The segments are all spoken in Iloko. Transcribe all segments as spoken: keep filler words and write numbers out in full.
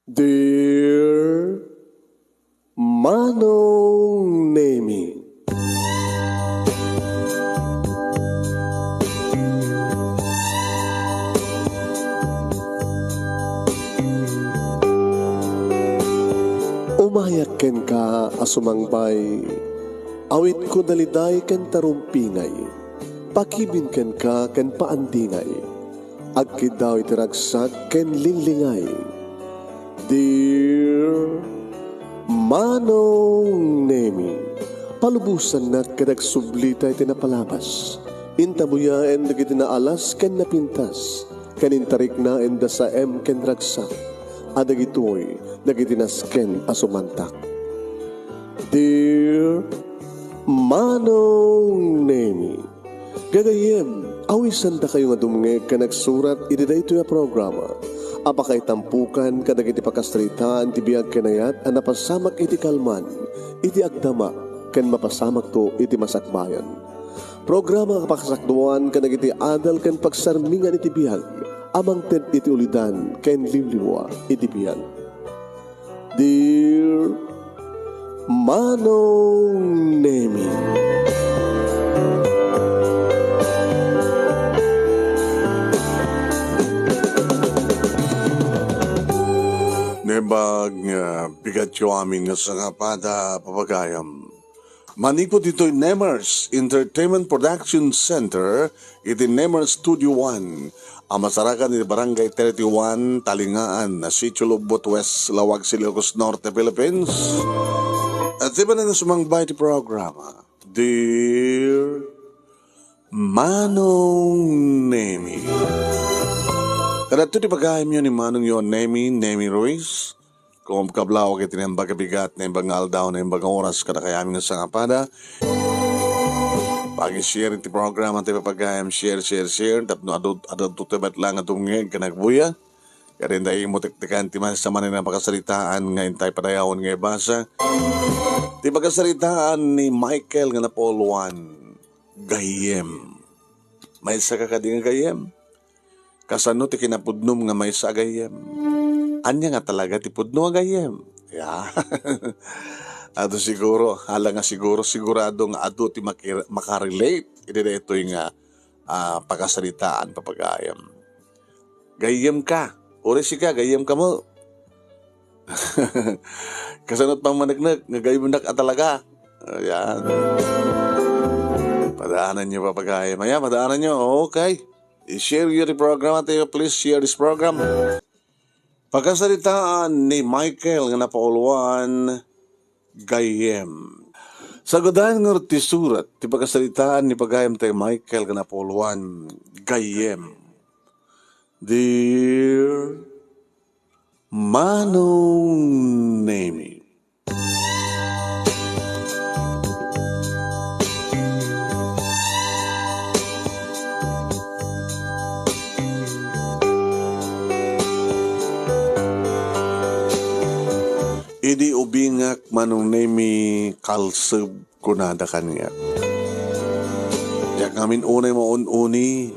Dear Manong Nemi. Umayak kenka a sumangbay, awitko daliday ken tarumpingay, pakibin kenka ken paandingay, agkiddaw iti ragsak ken linglingay. Dear Manong Nemi, palubosannak ket agsublita iti napalabas. Intabuyaen dagiti naalas ken napintas, ken intariknaen da saem ken ragsak, a dagitoy dagiti nasken a sumantak. Dear Manong Nemi, gagayyem, awisandakayo nga dumngeg ken agsurat iti daytoy a programa a pakaitampokan kadagiti pakasaritaan ti biag ken ayat a napasamak iti kalman, iti agdama, ken mapasamakto iti masakbayan. Programa a pakasakduan kadagiti adal ken pagsarmingan iti biag a mangted iti ulidan ken liwliwa iti biag. Dear Manong Nemi. Naimbag nga bigatyo amin nga sangapada, papagayam. Manipud ditoy Nemers Entertainment Production Center, iti Nemers Studio One, a masarakan iti Barangay thirty-one, Talingaan, Sitio Lubot West, Laoag, Ilocos Norte, Philippines. At di ba na sumangbay ti programa, Dear Manong Nemi. Kadagito ti pagayamyo ni Manongyo Nemi, Nemi Ruiz. Kumkablaw iti naimbag a bigat, naimbag nga aldaw, naimbag nga oras, kadakayamin nga sangapada. Pag-share iti programa, ti papagayam, share, share, share. Tapno adu, adu, adu, ti met lang nga dumngeg, ken agbuya. Kaya rin tayo mo tektekan, ti man sa manen nga pakasaritaan, nga intay padayawan nga ibasa. Ti pakasaritaan ni Michael nga napauluan, gayyem. Maysa ka kadi nga gayyem? Kasano ti kinapudnom nga maysa a gayyem? Ania nga talaga ti pudno a gayyem? Ya. Adu siguro, hala nga siguro, sigurado nga adu ti makir-, makarelate iti daytoy nga, ah, pakasaritaan, papagayam. Gayyem ka. Uri sika, gayyem ka mo. Kasano ti pammaneknek nga gayyemnak a talaga? Ayan. Padaanan niyo, papagayam. Ayan, padaanan niyo. Okay. I-share your program, ate. Please share this program. Pakasaritaan ni Michael nga napauluan, gayyem. Sagudan nga ti surat ti pakasaritaan ni pagayam, tay Michael nga napauluan, gayyem. Dear Manong Nemi. Idi ubingak, Manong Nemi, kalseb, kunada kaniak. Diak ngamin unay maun-uni.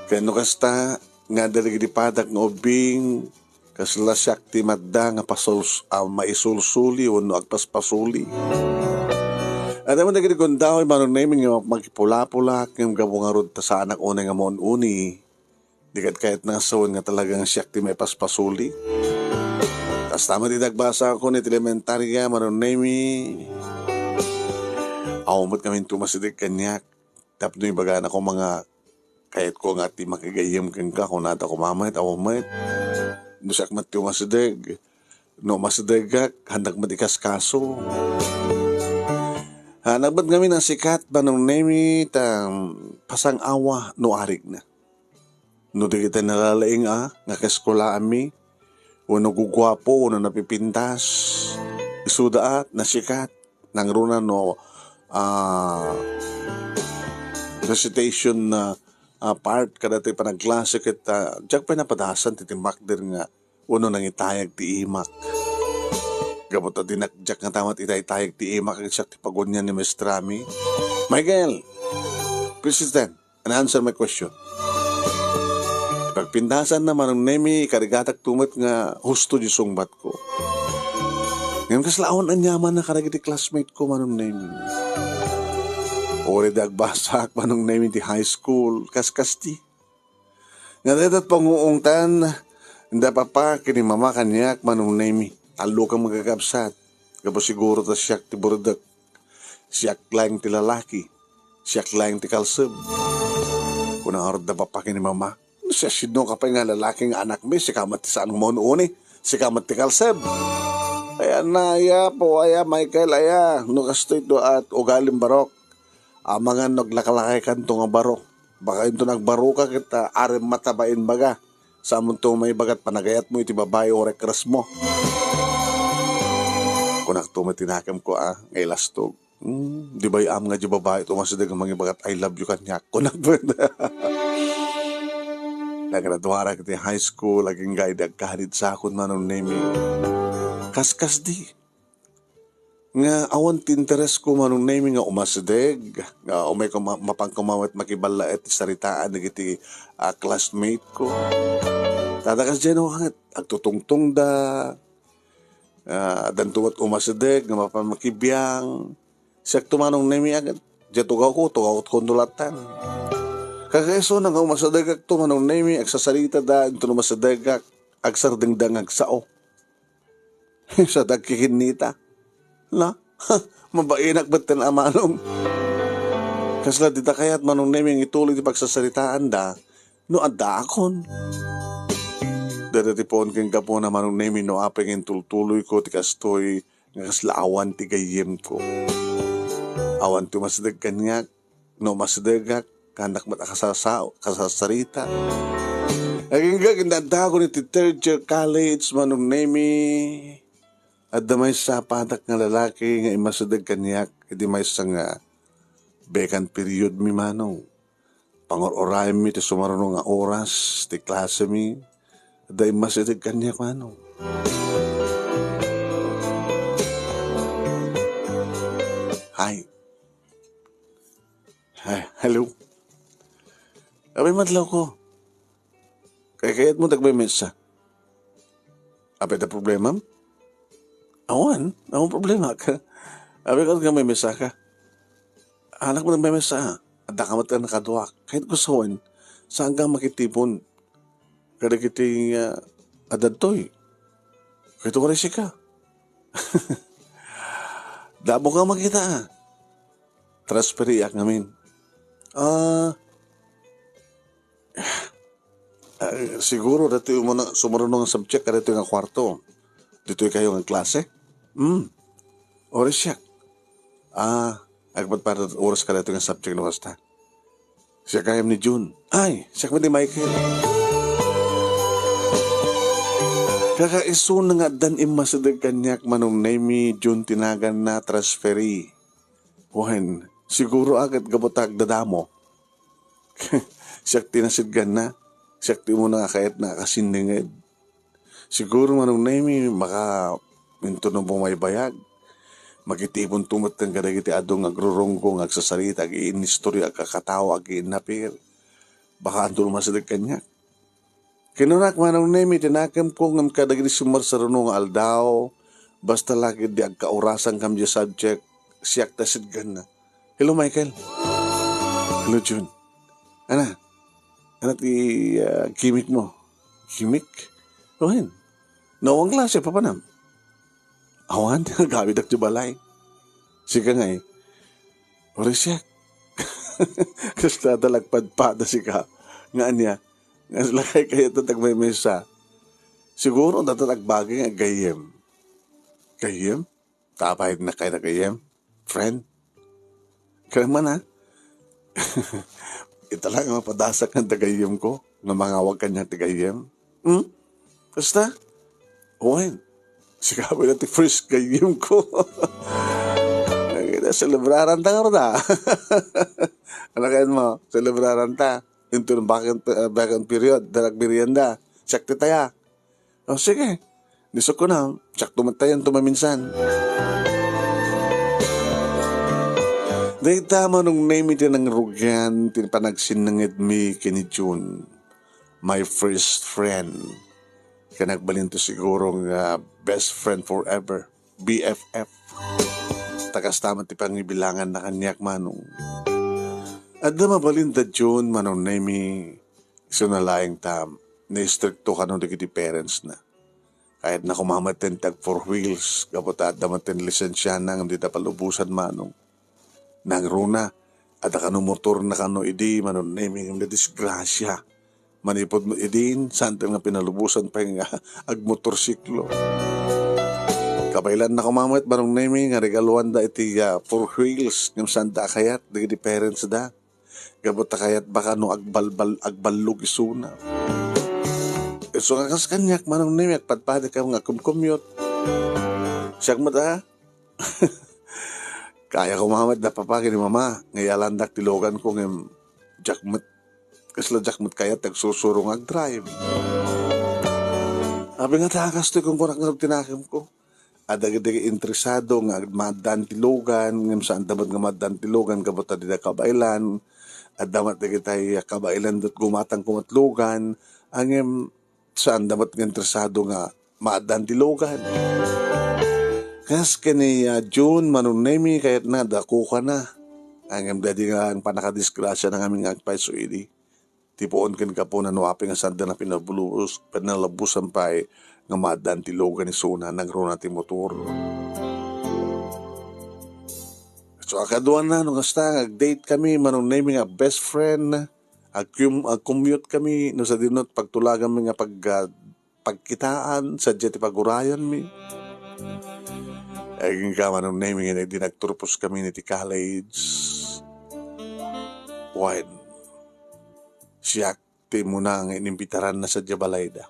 Ken no kasta, nga dagiti padak nga ubing, kasla siak ti madda nga pasuls-, a maisulsuli wenno agpaspasuli. Adda man dagiti gundaway, Manong Nemi, nga makipulapulak, ngem gapu ngarud ta saanak unay nga maun-uni, di ket kayatna nga sawen nga talagang siak ti maipaspasuli. Kasta met iti nagbasakon iti elementaria, Manong Nemi, awan met ngamin ti umasideg kaniak. Tapno ibagana koma nga kayatko nga ti makigayyem kenka, kunada koma met, awan met. No siak met ti umasideg, no umasidegak, handak met ikaskaso. Handak met ngamin a sikat, Manong Nemi, ta pasang-awa no arigna. No dagiti nalalaing a nga kaeskulaanmi, wenno guguapo, wenno napipintas, isuda a nasikat, nangruna no, ah, recitation na, ah, part kadagiti panagklase ket, ah, diak pay napadasan ti timmakder nga wenno nangitayag ti imak. Gapu ta dinak diak nga tamat itaytayag ti imak, siak ti pagunian ni maestrami. Michael, please sit down and answer my question. Pagpindasanna, Manong Nemi, ikarigatakto met nga husto diay sungbatko. Ngem kasla awan aniamanna kadagiti classmate ko, Manong Nemi. Uray di agbasaak, Manong Nemi, ti high school, kas kasti. Nga dayta panguungtan da papa ken ni mama kaniak, Manong Nemi. Tallo kami kakabsat. Gapu siguro ta siak ti burdek. Siak laeng ti lalaki. Siak laeng ti kalseb. Kuna ngarud da papa ken ni mama, "Siasinoka pay nga lalaki nga anakmi? Sika met ti saan nga maun-uni. Sika met ti kalseb." Aya na, aya, po, aya, Michael, aya. No kastoy to at ugalim barok. Amangan no aglakalakaykanto nga baro. Baka inton agbaroka ket, ah, arem matabain baga. Samonto maibagat panagayatmo iti babai o rekresmo. Kunakto met ti nakemko, ah, nga ilastog. Hmm, di bay-am nga di babai ti umasideg nga mangibagat, "I love you," kaniak. Kunak met. Nagraduarak iti high school, agingga idi agkahadidsakon, Manong Nemi. Kaskasdi. Nga awan ti interes ko, Manong Nemi, nga umasideg, nga umay ko ma-, mapan ko met makiballaet ti saritaan dagiti, ah, classmate ko. Tadakas diay no ket agtutungtongda, ah, addanto met umasideg nga mapan makibiang. Siakto, Manong Nemi, a ket diay tugawko, tugawko no lattan. Kakaisuna nga umasidegakto, Manong Nemi, agsasaritada inton umasidegak, agsardengda nga agsao. Sa dagkikinnita. La, mabainak metten a manong. Kasla dita kayat, Manong Nemi, nga ituloy ti pagsasaritaanda no addaakon. Dayta ti puon ken gapuna, Manong Nemi, no apay nga intultuloyko ti kastoy nga kasla awan ti gayyemko. Awan ti umasideg kaniak, no umasidegak, kanak met a kasasao-, kasasarita. Agingga ket addaakon iti third year college, Manong Nemi. Adda maysa a padak nga lalaki nga immasideg kaniak iti maysa nga vacant period mi, Manong. Pangur-urayemmi ti sumaruno nga oras ti klasemi. Adda immasideg kaniak, Manong. Hi. Hi, hello. Apay madlawko. Kaykayatmo ti agmemesa? Apay adda problemam? Awan, awan problema. Apay ka nga agmemesa ka? Anak mo nagmemesa. Adda ka met a nakaduak. Kayatko sawen, saan ka makitipon kadagiti, ah, adda ditoy? Kayatko uray sika. Damo ka makita, ah. Transferiak ngamin. Ah, ah, siguro datoy umuna, sumaruno nga subject kadatoy nga kuarto. Ditoy kayo nga klase? Hmm. Uray siak. Ah, agpadpada oras kadatoy nga subject no kasta. Siak gayam ni June. Ay, siak met ni Michael. Kakaisuna nga addan immasideg kaniak, Manong Nemi, June ti naganna, transferi. Wen, siguro a ket gapu ta agdadamo. Siak ti nasidganna, siak ti umuna nga kayatna a kasinninged. Siguro, Manong Nemi, maka intono bumaybayag. Makitiponto met ken kadagiti adu nga agrurunggo nga agsasarita, agiinnistorya, agkakatao, agiinnapir. Baka anto umasideg kaniak. Kinunak, Manong Nemi, ti nakemko ngem kadagiti summarsaruno nga aldaw, basta la ket di agkaurasankami diay subject, siak ti sidganna. Hello, Michael. Hello, June. Ana? Ana ti, ah, gimmick mo? Gimmick? Wen. No, awan klase, papanam? Awan, agawidak ti balay. Sika ngay. Uray siak. Kasta ta lagpadpada sika. Nga ania? Nga lakay kayo ta tagmay-maysa. Siguro data agbagay nga gayyem. Gayyem? Tapay na kayo na gayyem? Friend? Kaya man, ha? Ita lang nga mapadasak nga dagayyem ko, nga mangawag kanya ti gayyem. Hmm? Basta? Wen. Sikabi na ti first gayyem ko. Ay, na, selebraran ta, karda. Ano kayo mo? Selebraran ta. Into the vacant, uh, vacant period, darag merienda. Check ti taya. O, sige. Di sa kunam, siakto met tayan tumaminsan. Dayta Manong Nemi ti nangrugian ti panagsinnangedmi ken ni June. my first friend. Ken agbalinto siguro nga best friend forever, B F F. Ta kasta met ti pangibilanganna kaniak, Manong. Adda mabalinda June, Manong Nemy, isuna laeng ta naistrikto kano dagiti parents na. Kayatna koma met ti ag-four wheels, gapu ta adda met ti lisensiana ngem dida palubosan, Manong. Nangruna, adda kano motorna kano idi, Manong Nemy, ngem nadisgrasia. Manipud met idin, saan nga pinalubosan pay nga agmotorsiklo. Kabaelanna koma met, Manong Nemy, nga regaluanda iti, ah, four wheels, ngem saanda a kayat dagiti parents da. Gapu ta kayat baka no agbalbal-, agballog isuna. Isu nga kas kaniak, Manong Nemy, agpadpadakami nga kumkumyot. Siak met, ah, kaya koma met da papa ken ni mama, nga iyalandak ti logan ko, ngem diak met, kasla diak met kayat ti agsursuro nga agdrive. Apay nga ta kastoy kunkunak nga ti nakemko. Adda dagiti interesado nga ag-, maaddaan ti logan, ngem saanda met nga maaddaan ti logan, gapu ta dida kabaelan. Adda met dagiti kabaelan ket gumatang koma ti logan, ngem saanda met nga interesado nga maaddaan ti logan. Kas ken ni, ah, June, Manong Nemy, kayatna, dakukana. Ngem daydi nga pannakadisgrasiana ngamin nga agpayso idi. Ti puon ken gapuna no apay nga saanda nga pinabulus-, pinalubosan pay nga maaddaan ti logan isuna, nangruna ti motor. So, akaduana, no kasta, nga ag-date kami, Manong Nemy nga best friend, agkum-, agkumyot kami, no sadino ti pagtulaganmi nga pag-, ah, pagkitaan, sadiay ti pagurayanmi. Agingga, Manong Nemy, nga idi nagturpos kami iti college. Wen, siak ti immuna nga inimbitaranna sadiay balayda.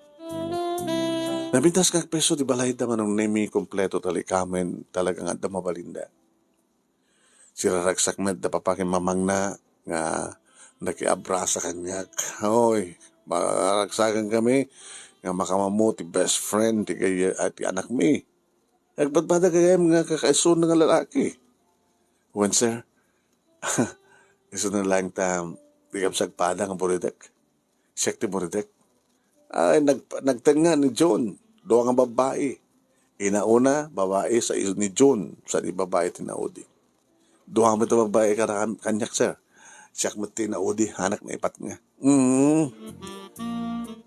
Napintas nga agpayso ti balayda, Manong Nemy, kompleto ti likamen, talaga nga adda mabalinda. Siraragsak met da papa ken mamangna nga nakiabrasa kaniak. Oy, mararagsakan kami nga makamammo ti best friend ti kay-, ah, ti anakmi. Agpadpada gayam nga kakaisuna nga lalaki. Wen, sir, isuna laeng ta, di kam sagpada nga buridek. Siak ti buridek. Ay, nag-, nagtengnga ni June. Dua nga babbai. Inauna, babbai, sa ni June, sa ni babbai ti naudi. Dua met a babbai kan-, kaniak, sir. Siak met ti naudi, anak na ipat nga. Mm.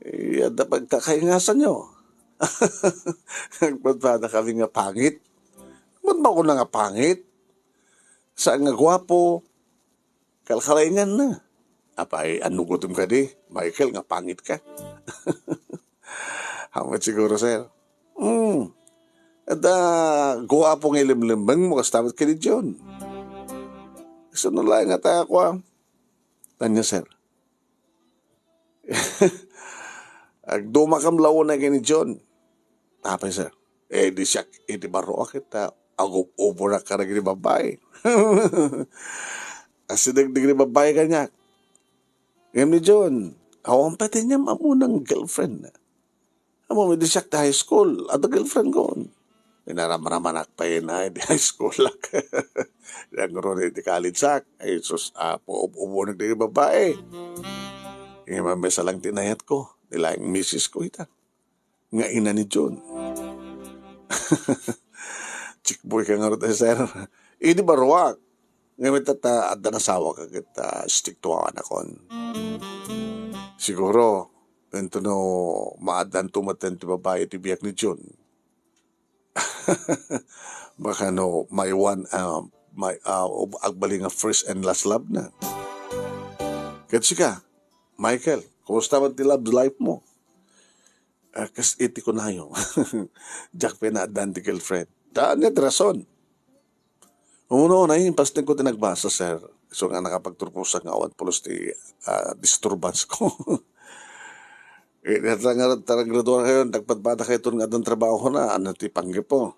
Eh, adda pagkakaingasanyo. Nagpadpada kami nga pangit. Ba't ba ako na nga pangit? Saan nga gwapo? Kalkalaingan na. Apay, anugotem kadi, Michael, nga pangit ka? Hamet siguro, sir. Hmm. Adda, guwapo nga ilimlimmeng mo, kasta met ken ni John. Isu no laeng nga ta, kua. Ania, sir? Agdumakam la unay ken ni John. Apay, sir? Eh, di siak iti barroak ket, ah, agub-uborak kadagiti babbai. Asideg dagiti babbai kaniak. Ngem ni John, awan pay ti niam-ammonan nga girlfriend-na. Ammom, idi siak ti high school, adda girlfriend-ko. Inaramramanak pay iti high school-ak. Nagruno iti college-ak. Ay, sus, apo, ub-uboneg dagiti babbai. Ngem maysa lang ti inayatko, ni laeng misis-ko ita nga ina ni John. Chickboy ka ngarud, eh, sir. Idi barroak. Ngem ita ta adda nasawak ket, ah, istrikto a anakon. Siguro, intono maaddanto metten ti babbai ti biag ni John. Baka no, my one, ah, my, ah, ub-, agbalin nga first and last love-na. Ket sika, Michael, kumusta man ti love life mo? Ah, kas iti kunayo. Diak pay naaddaan ti girlfriend. Ta, ania ti rason? Umuna, impasteg ko ti nagbasa, sir. Isu nga nakapagturposak nga awan pulos ti, ah, disturbance-ko. Eh, ta nga, ta nga graduar kayo, nagpadpada kayo ton nga addan trabaho na, ano ti panggep mo?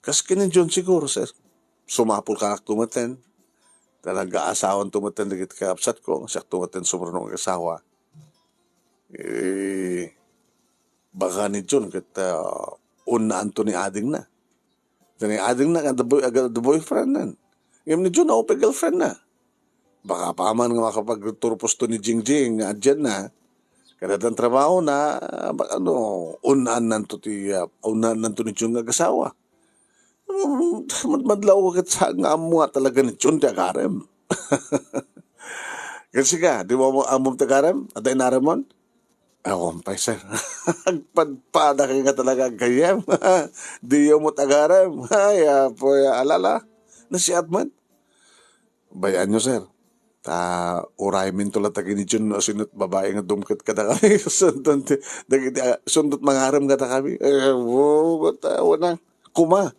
Kas ken ni John siguro, sir. Sumapul kanak tumeten. Ta nagaasawan tumeten dagiti kakabsatko, siak tumeten sumrunong agasawa. Eh, baka ni John ket, ah, unnaanto ni adingna. Ket ni adingna nga the boy-, aga-, the boyfriend-nan. Ngem ni John, awan pay girlfriend-na. Baka apaman nga makapagturposto ni Jingjing nga adianna, Kada addan trabahona, baka no, unaannanto ti, ah, unaannanto ni Jun nga agasawa. Hmm, madmadlaw ket saan nga ammo nga talaga ni Jun ti agarem. Ket sika, di mo ammo, ammom ti agarem? Adda inaremon? Awan pay, sir. Agpadpadakay nga talaga aggayyem. Diyo met agarem. Ay, apoy, alala. Nasiat man. Bay-anyo, sir. Ta urayminto latta ken ni Jun no sino't babai nga dumket kadakami. Sundot ti, dagiti, ah, sundot mangarem kadakami. Eh, wo, ta, wana. Kuma.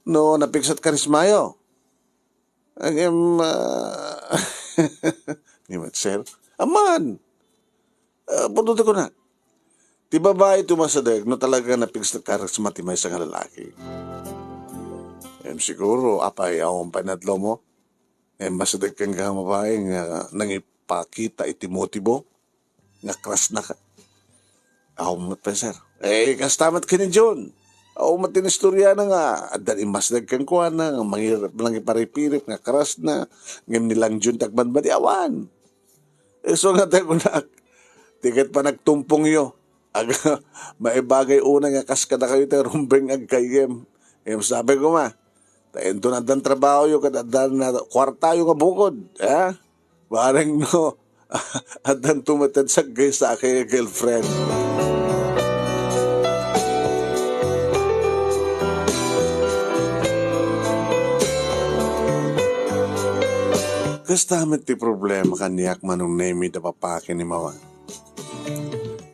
No, napigsa ti karismayo. Ngem, ah, ni met, sir. Aman. Ah, pudno ti kunak. Ti babai ti umasideg no talaga napigsa ti karisma ti maysa nga lalaki. Ngem siguro, apay, awan pay nadlomo? Ngem masideg kenka nga babai nga nangipakita iti motibo nga crush na ka. Awan met pay, sir. Eh, kasta met ken ni Jun. Awan met ti istorya na nga addan immasideg kenkuana nga mangir-, nangiparipirip nga crush na. Ngem ni lang Jun ti agmadmadi, awan. Isu nga ti kunak, ti ket panagtumpongyo. Aga, maibagay unay nga kas kadakayo ti rumbeng aggayyem. Ngem sabi ko ma, ta inton addan trabahoyo ket addan kuartayo nga bukod, ha? Bareng no, addanto met ti saggay sa akin nga girlfriend. Kasta met ti problema kaniak, Manong Nemi, da papaki ni Mama.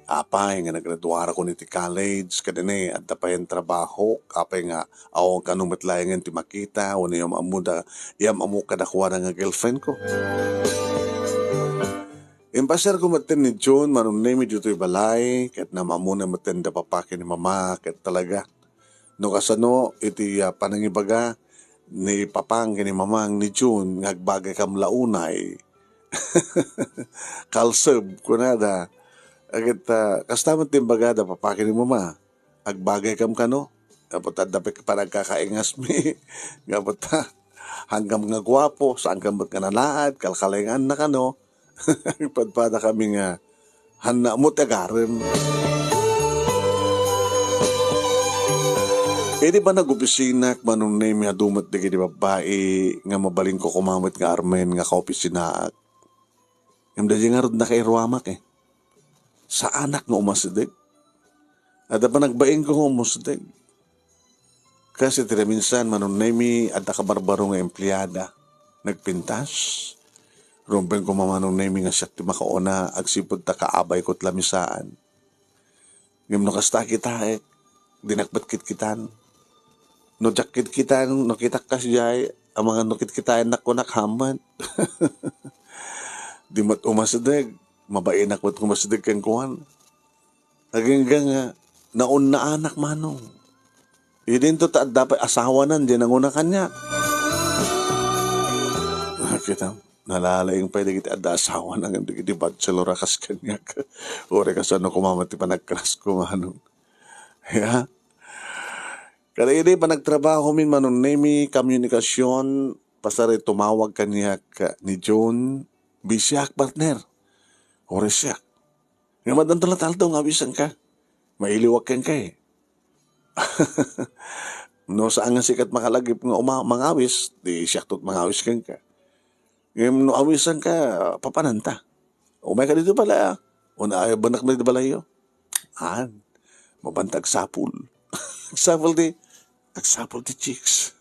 Apay nga naggraduarakon iti college, kadine, adda payen trabaho, apay nga awan kano met laengen ti makita, wenno yam-ammo da, yam-ammo kadakuada nga girlfriend ko. Impaserko metten ni Jun, Manong Nemi, ditoy balay, ket nam-ammona metten da papaki ni Mama, ket talaga, no kasano iti, ah, panangibaga ni Papang ken ni Mamang ni Jun nga agbagaykam la unay. Kalseb, kunada. Ket, ah, kasta met ti imbagada, Papang ken ni Mama, agbagaykam kano? Gapu ta adda pay panagkakaingasmi. Gapu ta, hanggang nga guapo, saan ka met nga nalaad, kalkalengan na kano. Padpada kami nga, hanna mo ti agarem. Idi pa nag-opisinak, Manong Nemi, adu met dagiti babbai nga mabalin ko kumamet nga armen nga kaopisinaak. Ngem daydi ngarud nakairuamak, eh. Saanak nga umasideg. Adda panagbain ko nga umasideg. Kas iti naminsan, Manong Nemi, adda kabarbaro nga empleada. Nagpintas. Rumbeng ko, Manong Nemi, nga siak ti makauna, agsipud ta kaabay ko ti lamisaan. Ngem no kasta a kitaek, dinak met kitkitan. No diak kitkitan, no kitak kasdiay, amangan no kitkitaennak, kunak, hamat. Di met umasideg, mabainak met umasideg kenkuan. Agingga nga, naunaanak, Manong. Idinto ta adda pay asawanan, di nanguna kaniak. Ah, kita, nalalaing pay dagiti adda asawanan, dagiti bachelor a kas kaniak. Uray kasano kumamet ti panagcrush ko, Manong. Ya? Kada idi panagtrabaho min, Manong Nemi, komunikasion, pasar tumawag kaniak ni Jun, bisiak, partner. Uray siak. Ngem addanto la ti aldaw nga awisanka. Mailiwak kenka, eh. No saan nga sika ti makalagip nga uma-, mangawis, di siak ti mangawis kenka. Ngem no awisanka, papananta. Umayka ditoy balay, ah. Una, ay, banak na ditoy balayyo. An, mabanta agsapul. Agsapul ti, agsapul ti chicks.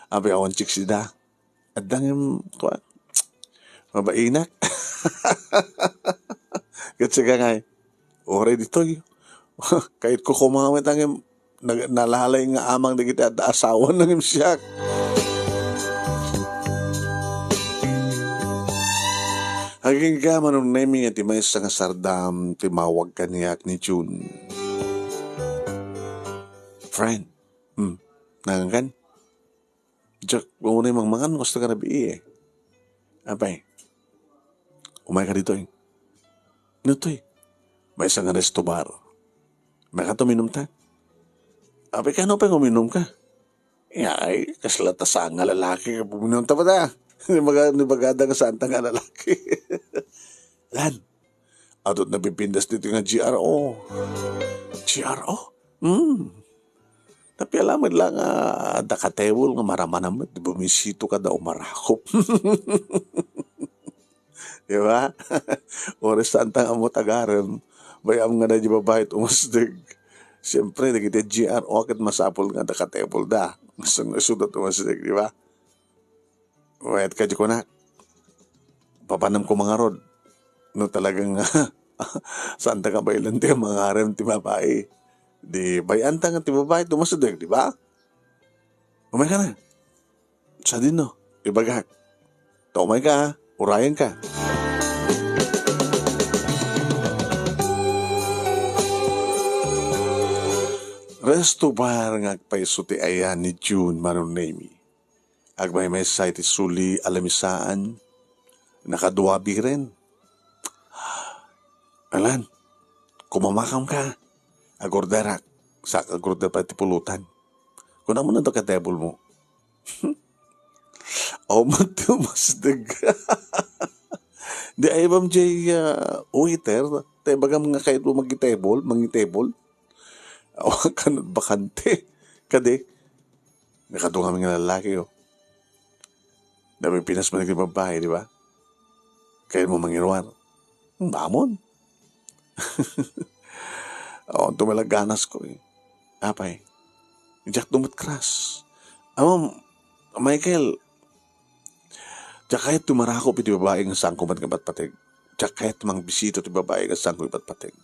Abi, awan chicks dida. Adda ngem, kuan, mabainak. Ket sika ngay, uray ditoy. Kayatko kumamet ngem nag-, nalalay nga amang dagiti adda asawana ngem siak. Agingga, Manong Nemi, nga ti maysa nga sardam, tumawag kaniak ni Jun. Friend, hmm, nangan kan? Diak unay mangmangan no kasta nga rabii, eh. Apay, umayka ditoy. Ditoy. Maysa nga resto bar. Mayka uminum ta? Apay, kaano pay nga uminum ka? Ay, kasla ta saan nga lalaki nga puminum ta ba ta? Ni baga-, ni bagada nga saan ta nga lalaki. Lan, Adut nabibindas ditoy nga G R O. G R O? Hmm. Napiala met la nga adda ka table nga maramanam met, bumisito kada umarakop. Di ba? Oras saan ta nga ammo tagarem, bay-am nga na di babae ti umasdeg. Siyempre, dagiti G R O ket masapul nga adda ka table da. Gusto nga isuda ti umasdeg, di ba? Wen, kadi kunak, papanam ko mangarod. No talagang saan ta kabaelan ti mangarem ti babae, di bay-anta nga ti babae ti umasdeg, di ba? Umay ka na. Sadino, ibagak. Ta umay ka, ha? Urayen ka. Resto bar nga agpayso ti ayan ni June Manong Nemi. Agmaymaysa iti suli a lamisaan, nakadua biren. Alan, kumamakam ka. Agorderak, sa agorder pa iti pulutan. Kunam no adda ka table mo. Aw, mati umasdeg. Di ay bam jay, ah, waiter, ta ibagam nga kayat mo mangitable, mangitable. Aw, kanat bakante. Kadi, nakadua kami nga lalaki, oh. Napipinas man iti babae, di ba? Kayat mo mangiruar. Hmm, amon. Awan to malaganas ko, eh. Apay, diak dumat kras. Amam, Michael, diak kayat ti umarakop iti babae nga saanko met nga patpateg. Diak kayat mangbisita ti babae nga saanko ipatpateg.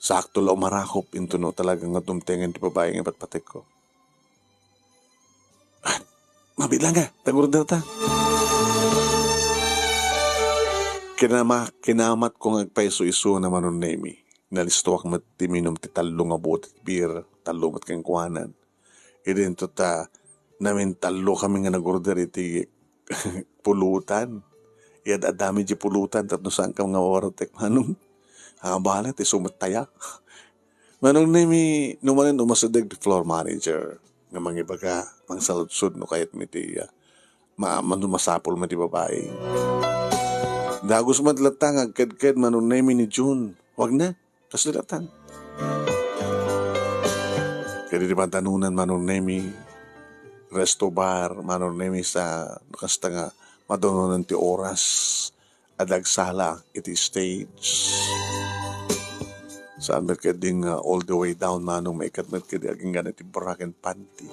Sakto la umarakop intono talaga nga dumtengen ti babae nga ipatpategko. Ah, mabiit lang ka, tagurder ta. Kinama-, kinamat ko nga agpaiso-iso na Manong Nemi. Nalistuak met ti minum ti tallo nga bote ti beer, tallo met kenkuanan. Idinto ta namin tallo kami nga nagorder iti pulutan. Iyad-adami di pulutan tapno saan ka nga wartek, Manong. Abala, ti sumettaya. Manong Nemi, numanen umasideg ti floor manager nga mangibaga, mangsaludsod no kayat mi ti, ah, ma-, mano masapul met ti babae. Dagus met latta nga agkedked Manong Nemi ni June. Wag na. Kasla datan. Kadi ti pantanonan Manong Nemi, resto bar Manong Nemi sa kasta nga madunonan ti oras a dagsala iti stage. Saan met kadi nga all the way down, Manong, maikat met kadi aginggan iti bra ken panty.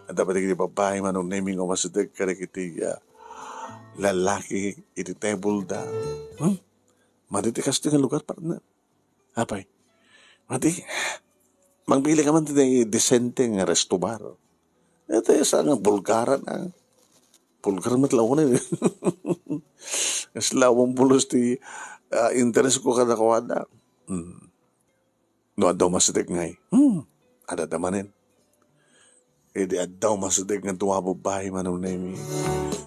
Adda pay dagiti babae, Manong Nemi, nga umasideg kadagiti, ah, lalaki iti table da. Hmm? Madi ti kastoy nga lugar, partner. Apay, madi, mangpili ka man ti desente nga resto bar. Iti sa nga bulgaran, ah. Bulgar met lawan, eh. Kasla awan pulos ti, ah, interes ko kadakuada. Hmm. No adda umasideg ngay. Hmm. Adda manen. Idi adda umasideg nga dua babae, Manong Nemi.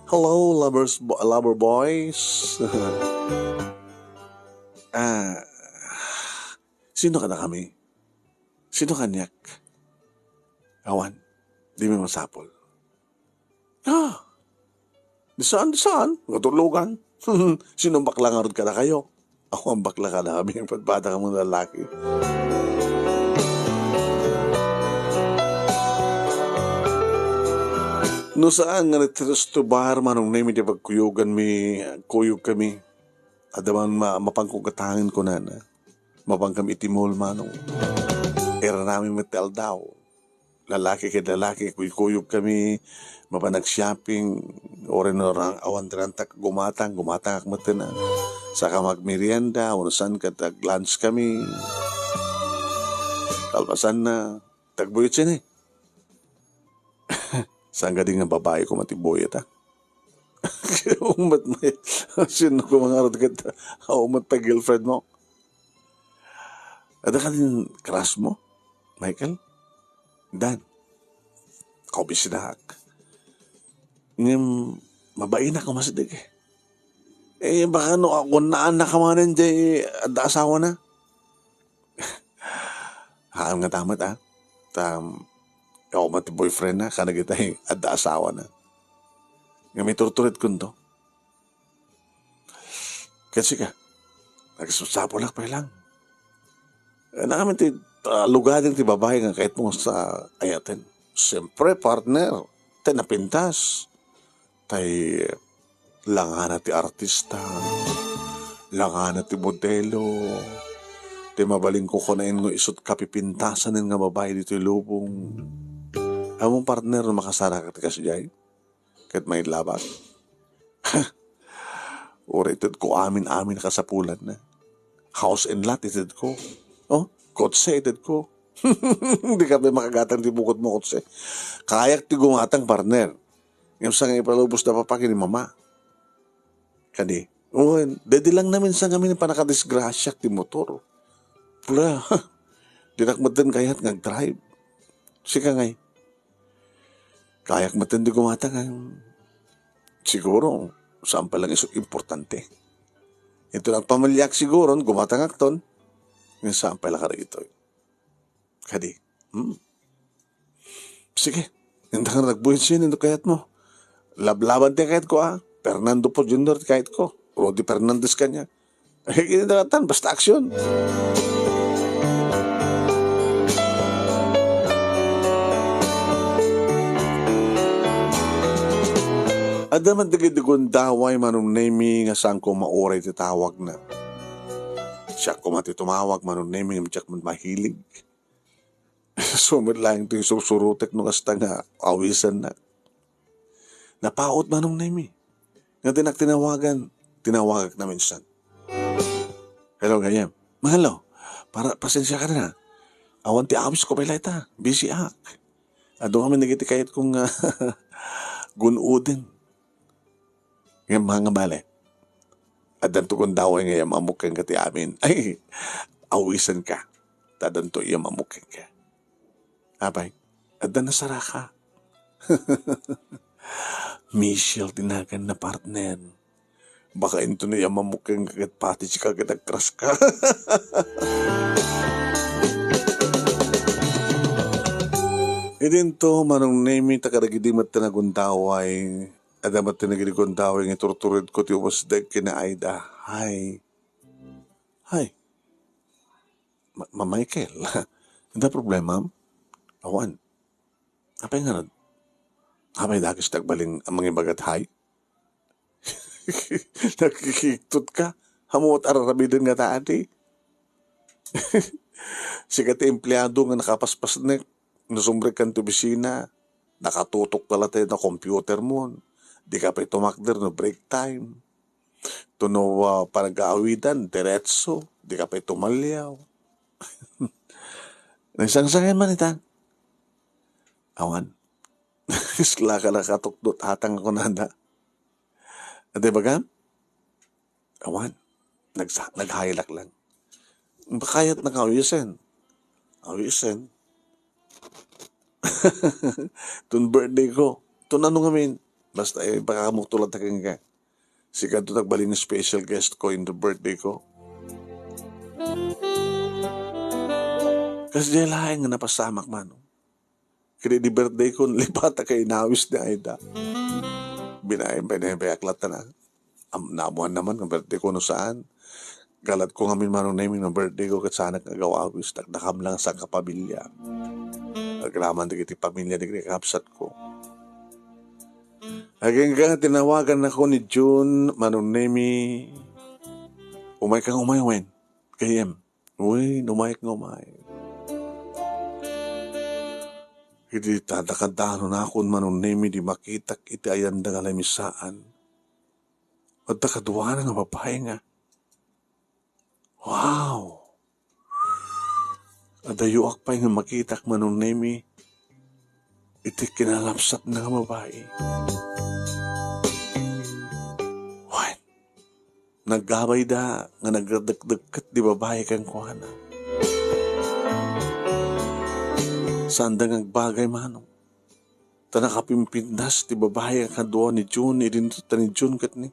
Hello, lovers, bo-, lover boys. Ah, sino kadakami? Sino kaniak? Awan, di mi masapul. Ah, di saan, di saan? Katulugan. Sino bakla ngarud kadakayo? Ako ang bakla kadakami, ang patbata kamo lalaki. No saan nga nagtirusto bar, Manong Nemi, di pagkuyogan mi, kuyog kami. Adda man ma-, mapan kong katangen, kunana. Mapan kami iti mall, Manong. Iranami met ti aldaw. Lalaki ken lalaki, kuykuyog kami, mapan ag-shopping, uray no ra-, awan ti ranta, gumatang, gumatangak metten, ah. Saka magmerienda, wenno saan ket ag-lunch kami. Kalpasanna, tagbuyot sini. Saan kadi nga babae ko mati buyot, ah? Ummat may, sino ko mangarod ket, ah, ummat pay girlfriend mo? Adda kadin crush mo, Michael? Dan. Kaubisinaak. Ngem, mabainak a umasideg, eh. Eh, baka no, ako naan na kamanen, di, adda asawa na. Haan nga tamat, ah. Tam, ako man ti boyfriend na, kanagitay, adda asawa na. Nga may turturit kunto. Ket sika, Nagsapsapulak pay lang. Ania ngamin ti, ah, lugading ti babai nga kayatmo sa ayaten? Siyempre, partner, ti napintas. Tay langana ti artista, langana ti modelo, ti mabalin kukunaen nga isut' kapipintasanen nga babai ditoy lubong. Ammom, partner, no makasarakak ti kasdiay? Ket mailabak. Uray itedko amin-amin a kasapulanna. House and lot itedko. Oh, kotse itedko. Dika pay makagatang ti bukodmo, kotse. Kayak ti gumatang, partner. Ngem saan nga ipalubos da papa ken ni mama? Kadi, wen, daydi lang namin sa ngamin pannakadisgrasyak ti motor. Pura, dinak metten kayat nga agdrive. Sika ngay, kayak metten ti gumatang, siguro, saan pay lang isu importante. Ito nagpamiliak siguro, gumatangakton, nga saan pay lang kadagitoy. Kadi, hmm? Sige, inta nga nagbuhit siya, nino kayatmo? Lablaban ti kayatko, ah. Fernando Poe Junior ti kayatko. Rudy Fernandez kanya. Eh, inta tan, basta aksyon. Adda man dagiti gundaway, Manong Nemi, nga saanko mauray ti tawagna. Siak koma ti tumawag, Manong Nemi, ngem diak met mahilig. Isu met laeng ti sursurotek no kasta nga awisennak. Napaut, Manong Nemi. Nga dinak tinawagan, tinawagak na minsan. Hello, gayyem. Mahal, oh. Para, pasensiakan na. Awan ti awisko pay layta. Busy ak. Adu ngamin dagiti kayatko nga gun-oden. Ngem, mangabali, addanto gundaway nga iyammamok kenka ti amin. Ay, awisenka. Ta addanto iyammamok kenka. Apay, adda nasaraka. Michelle ti naganna, partner. Baka inton iyammamok kenka ket pati sika ket agkraska. Idinto, Manong Nemi, ta kadagidi met ti nagundaway. Adda met ti nagidi gundaway nga iturturedko ti umasdek ken ni Aida. Hay. Hay. Ma-, Ma-, Michael, adda problemam? Awan. Apay ngarud? Apay dakes ti agbalin a mangibagat hay? Nakikiktot ka? Ammom met ar-aramiden ngata adi? Sika ti empleado nga nakapaspasnek no sumrekkan ti opisina, nakatutok ka latta iti computer mo, dika pay tumakder no break time. Tapno, ah, panag-aawidan, diretso, dika pay tumaliaw. Nagsangsangen man ita. Awan. Isla ka nakatukdot atang a kunada. Adi bagam? Awan. Nagsa-, naghaylak lang. Bakayat na ka awisen. Awisen. Tun birthday ko. Tun ano ngamin. Basta, eh, baka kamuktulat ka nga. Sika to nagbalin nga special guest ko in the birthday ko. Kasdiay laeng nga napasamak, Manong. Kadi di birthday ko, nalipata kay inawis ni Aida. Binayan pa ni Beak latta na. Am-, naamuan naman nga birthday ko no saan. Galat ko ngamin, Manong Nemi, nga birthday ko ket saanak nga agawawis, dakdakam lang sa kapamilya. Agraman dagiti pamilya dagiti kakabsat ko. Agingga nga tinawagan ako ni June, Manong Nemi. Umay kang umay, wen? Gayyem. Wen, umay nga umay. Idi tadakadanon akon, Manong Nemi, di makitak iti ayanda nga lamisaan. Adda kaduana nga babai nga, wow! Adayoak pay nga makitak, Manong Nemi, iti kinalabsatna nga babai. Wen, nagabayda nga nagdekdekket ti babai kenkuana. Saanda nga agbagay, Manong. Ta nakapimpintas ti babai a kadua ni June, idinto ta ni June ket ni.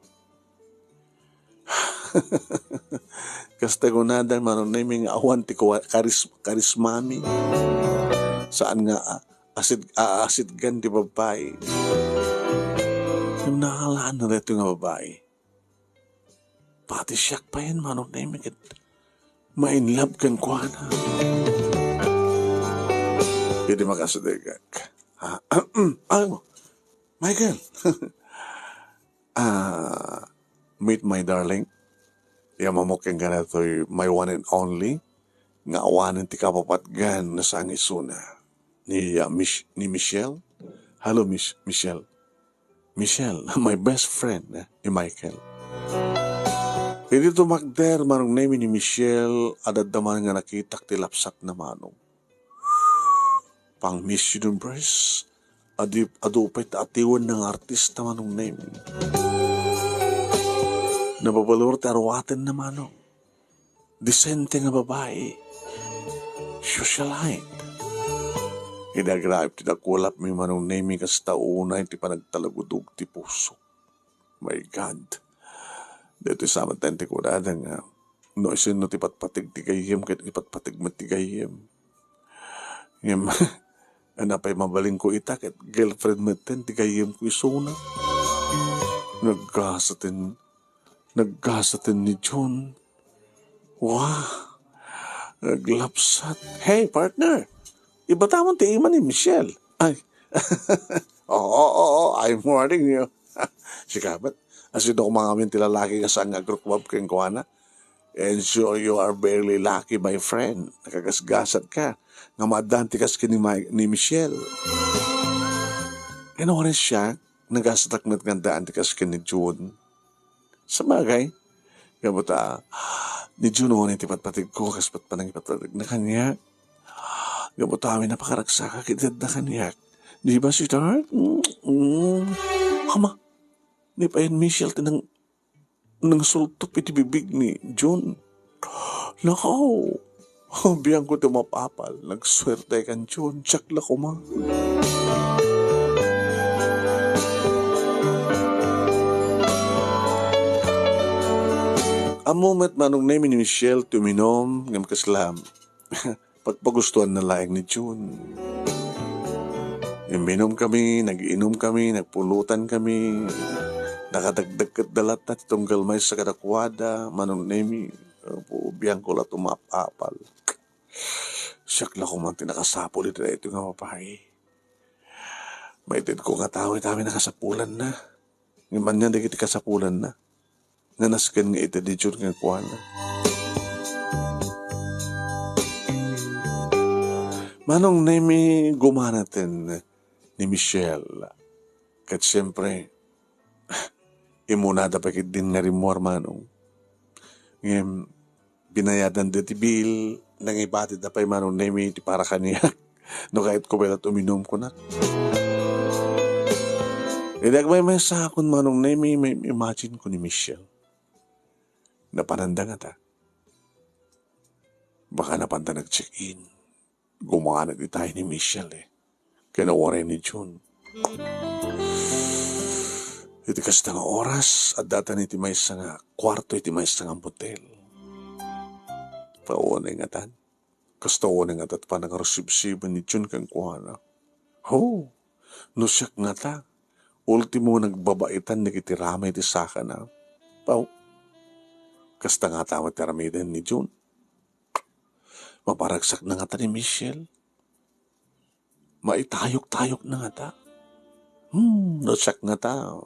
Kasta kunada, Manong Nemi, nga awan ti kuwa-, karis-, karismami. Saan nga, ah, asid-, aasidgan ti babai. Ngem nakalaan na daytoy nga babai. Pati siak payen, Manong Nemi, ket ma-in love kenkuana. Idi makasidegak. Ah, ay, Michael. Ah, meet my darling. Yammamok kenka daytoy my one and only nga awanen ti kapapatgan no saan nga isuna. Ni, ah, Mich-, ni Michelle. Hello, Mich-, Michelle. Michelle, my best friend, eh, ni Michael. Idi tumakder, Manong Nemi, ni Michelle, adda man nga nakitak ti lapsatna, Manong. Pang Miss Universe, adi, adu pay ta atiwen nga artista, Manong Nemi. Nababalor ti aruatenna, Manong. Disente nga babai. Socialite. Idi agraem ti dakulapmi, Manong Nemi, kasta unay ti panagtalagudog ti puso. My God. Daytoy sa met ti kunada nga, no isinno ti patpateg ti gayyem, ket ipatpateg met ti gayyem. Ngem, ania pay mabalinko ita, ket girlfriend metten ti gayyemko isuna. Naggasaten, naggasaten ni Jun. Wah, naglapsat. Hey, partner! Ibatamon ti ima ni Michelle. Ay. Oo, oo, oo, I'm warning you. Sika met, asino koma ngamin ti lalaki nga saan nga agrukbab kenkuana? And so you are very lucky, my friend. Nakagasgasat ka nga maaddaan ti kas ken ni Mi-, ni Michelle. Ken no siak, nagasatak met nga addaan ti kas ken ni Jun. Sabagay, gapu ta, ni Jun unay ti patpategko, kas pat panangipatpategna kaniak. Gapu ta amin a pakaragsakak iti adda kaniak. Di ba, sweetheart? Mm, mm. Ama, ni payen Michelle ti nang-, nangsultup iti bibig ni Jun. Nakaw! Biangko ti umap-apal. Nagsuerte kan Jun. Siak la koma. Ammo met, Manong Nemi, ni Michelle ti uminum, ngem kasla pagpagustoanna laeng ni Jun. Imminum kami, nag-inum kami, nagpulutan kami. Nakadagdagket da latta ti tunggal maysa kadakuada, Manong Nemi. Apo, biangko la ti umap-apal. Siak la koma ti nakasapul iti daytoy nga babai. Maitedko nga tao iti amin a kasapulanna. Ngem ania dagiti kasapulanna nga nasken nga itedko kenkuana? Manong Nemi, gumanaten ni Michelle. Ket siempre, immunada pay ketdin nga rimmuar, Manong. Ngem, binayadanda ti bill, nangibatida pay, Manong Nemi, ti para kaniak. No kayatko pay la't uminum, kunak. Idi agmaymaysaakon, Manong Nemi, may imagine ko ni Michelle. Napananda ngata. Baka napanta nag-check-in. Gumanat itay ni Michelle, eh. Ken uray ni Jun. Iti kasta nga oras, addatan iti maysa nga kuarto iti maysa nga motel. Paunay ngatan. Kasta unay ngata ti panangarusibsiben ni Jun kenkuana. Ho, no siak ngata, ultimo nagbabaitan dagiti ramay ti sakana. Pau, kasta ngata met ti aramiden ni Jun. Maparagsak na ngata ni Michelle. Maitayok-tayok na ngata. Hmm, no siak ngata.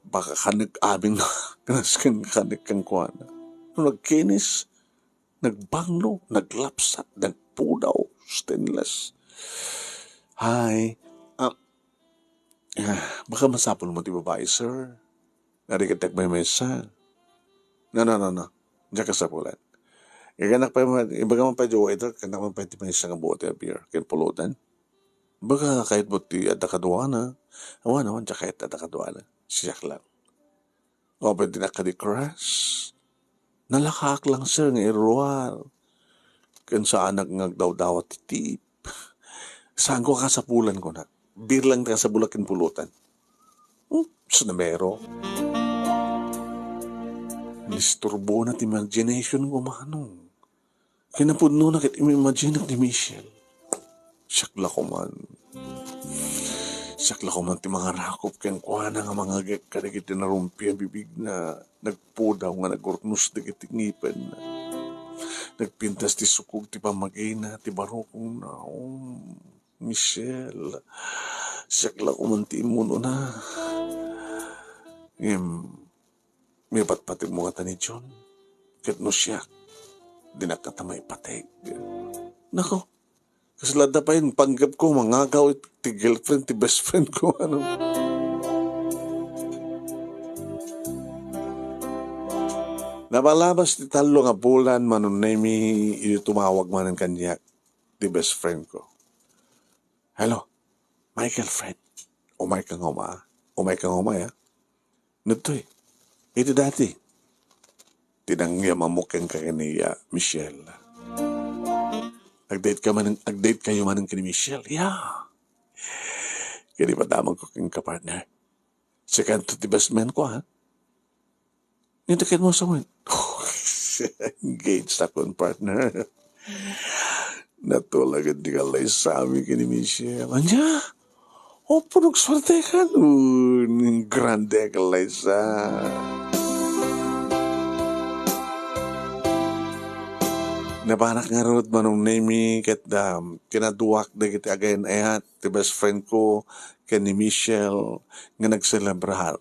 Baka kanek abing nasken kanek kenkuana. No nagkinis, nagbanglo, naglapsat, nagpudaw, stainless. Hi. Ah, ah, baka masapul mo ti babae, sir. Narigat agmaymaysa. No, no, no, no. Diak kasapulan. Ibagam pay, ibagam pay di waiter, kanak man pay ti maysa nga bote a beer. Ken pulutan. Baka kayat mo ti adda kaduana. Awan, awan, diak kayat adda kaduana. Siak lang. O, pwede na kadi crush. Nalakaak lang, sir, nga iruar. Ken saanak nga agdawdawat ti tip. Saanko a kasapulan, kunak. Beer lang ti kasapulak ken pulutan. Hmm, sunamero. Nisturbona ti imagination ko, Manong. Kinapudnona ket im-imagine ni Michelle. Siak la koman. Siak la koma ti mangarakop kenkuana nga mangagek kadagiti narumpi a bibigna, nagpudaw nga nagurnos dagiti ngipenna. Nagpintas ti sukog ti pammagina, ti barukongna. Oh, Michelle, siak la koma ti immunona. Ngem, mipatpategmo ngata ni John. Ket no siak, dinak ngata maipateg. Nako, kasla da pay panggepko, mangagaw iti girlfriend ti best friend ko, ano? Nabalabas ti tallo nga bulan, Manong Nemi, idi tumawag manen kaniak ti best friend ko. "Hello, Michael, friend. Umayka nga uma. Umayka nga uma, ya. Ditoy. Iti dati." Tinangiam amok kenka ken ni, ah, Michelle. Ag-date ka manen, ag-date kayo manen ken ni Michelle. Ya. Ket ipadamagko kenka, partner. Sikanto ti best man ko, ha? Nito ket mo sa wen. Engaged akon, partner. Natulagan ti kalaysami ken ni Michelle. Ania? O, punok suerte kan. Uh, grande a kalaysa. Nabanak ngarud, Manong Nemi, ket, um, kinaduak dagiti agayan-ayat ti best friend ko ken ni Michelle nga nagselebrar.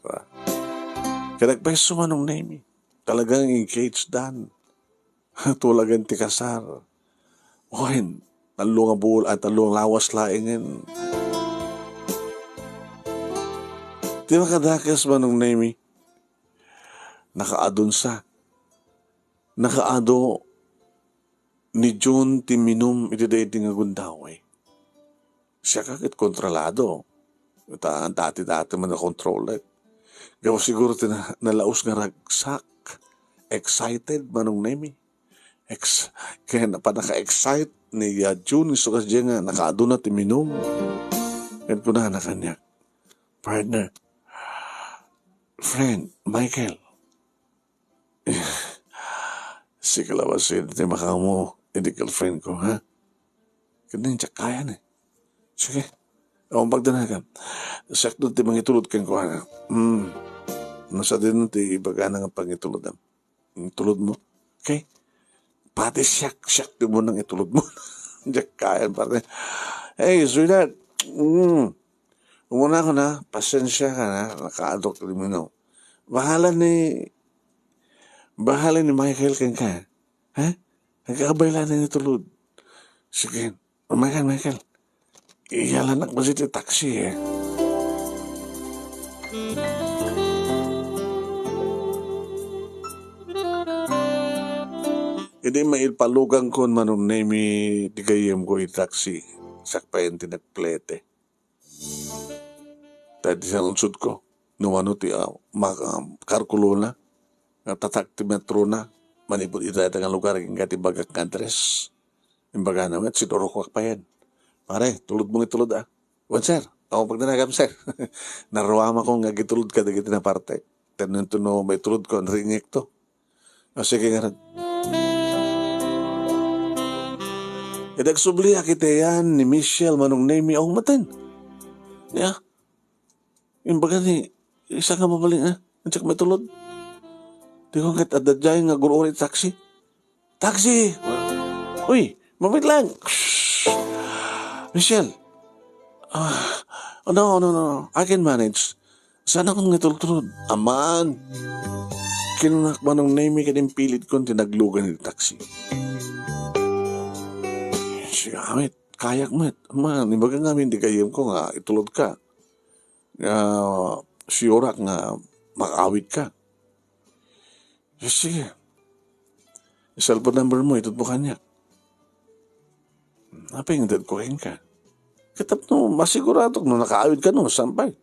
Ket agpayso, Manong Nemi, talagang engaged dan. Tulagan ti kasar. Wen, tallo nga bul-, ah, tallo nga lawas laengen. Ti makadakes, Manong Nemi, nakaadunsa. Nakaadu ni June ti minum iti daydi nga gundaway. Siak ket kontrolado. Ta, dati-dati man a kontrolek. Gapu siguro ti na-, nalaus nga ragsak. Excited, Manong Nemi. Ex-, kaya na-, panaka-excite ni, ah, June, isu kadi nga nakaadu na ti minum. Ket kunana kaniak, "Partner, friend, Michael, sika labasin ti makamo iti girlfriend ko, ha?" Ket diak kayana. Sige. Awan pagdanagam. Siak ti mangitulod kenkuana. Hmm. No sadino ti ibagana nga pangitulodam? Itulod mo. Okay? Pati siak, siak ti munang itulod mo. Diak kayan, partner. Hey, sweetheart. Mm. Umuna ko na, pasensya ka na, nakaadok ti minum. Bahala ni, bahala ni Michael kenka. Ha? Nagkakabay lang ni tulod. Sige. Michael, Michael. Iyalanak mo ti taxi, eh. Idi mailpalugan kon Manong Nemi ti gayyem ko iti taxi, siak pay ti nagplete. Ta di saludsodko, no mano ti, ah, ma-, ah, kalkulona, nga tatak ti metrona, manipud ita, ita nga lugar, agingga ti bagak nga address. Imbagana met, sinurokoak payen. "Pare, tulod mo nga itulod, ah." "Wen, sir. Awan pagdanagam, sir." Naruamako nga agitulod kadagiti naparte. Tanento no maitulod ko, nariingek to. O, sige ngarud. Idi agsubliak iti ayan ni Michelle, Manong Nemi, awan maten. Ya. Imbaga ni, isa nga mabalin, ah. Diak maitulod. Di ko ket adda diay nga gur-uri taxi. "Taxi!" "Uy, mabit lang." "Shh! Michelle." "Ah, no, no, no, no. I can manage." Saan ako nga itultulod? Aman. Kinunak Manong Nemi ket impilit kon tinaglugan iti taxi. Siya met, kayak met. Aman, ibaga ngamin ti gayyem ko nga itulod ka. Nga, siurak nga makaawid ka. Sige. Cellphone number mo, itudmo kaniak. Apay nga itedko kenka? Ket tapno masiguradok no nakaawid ka no saan pay.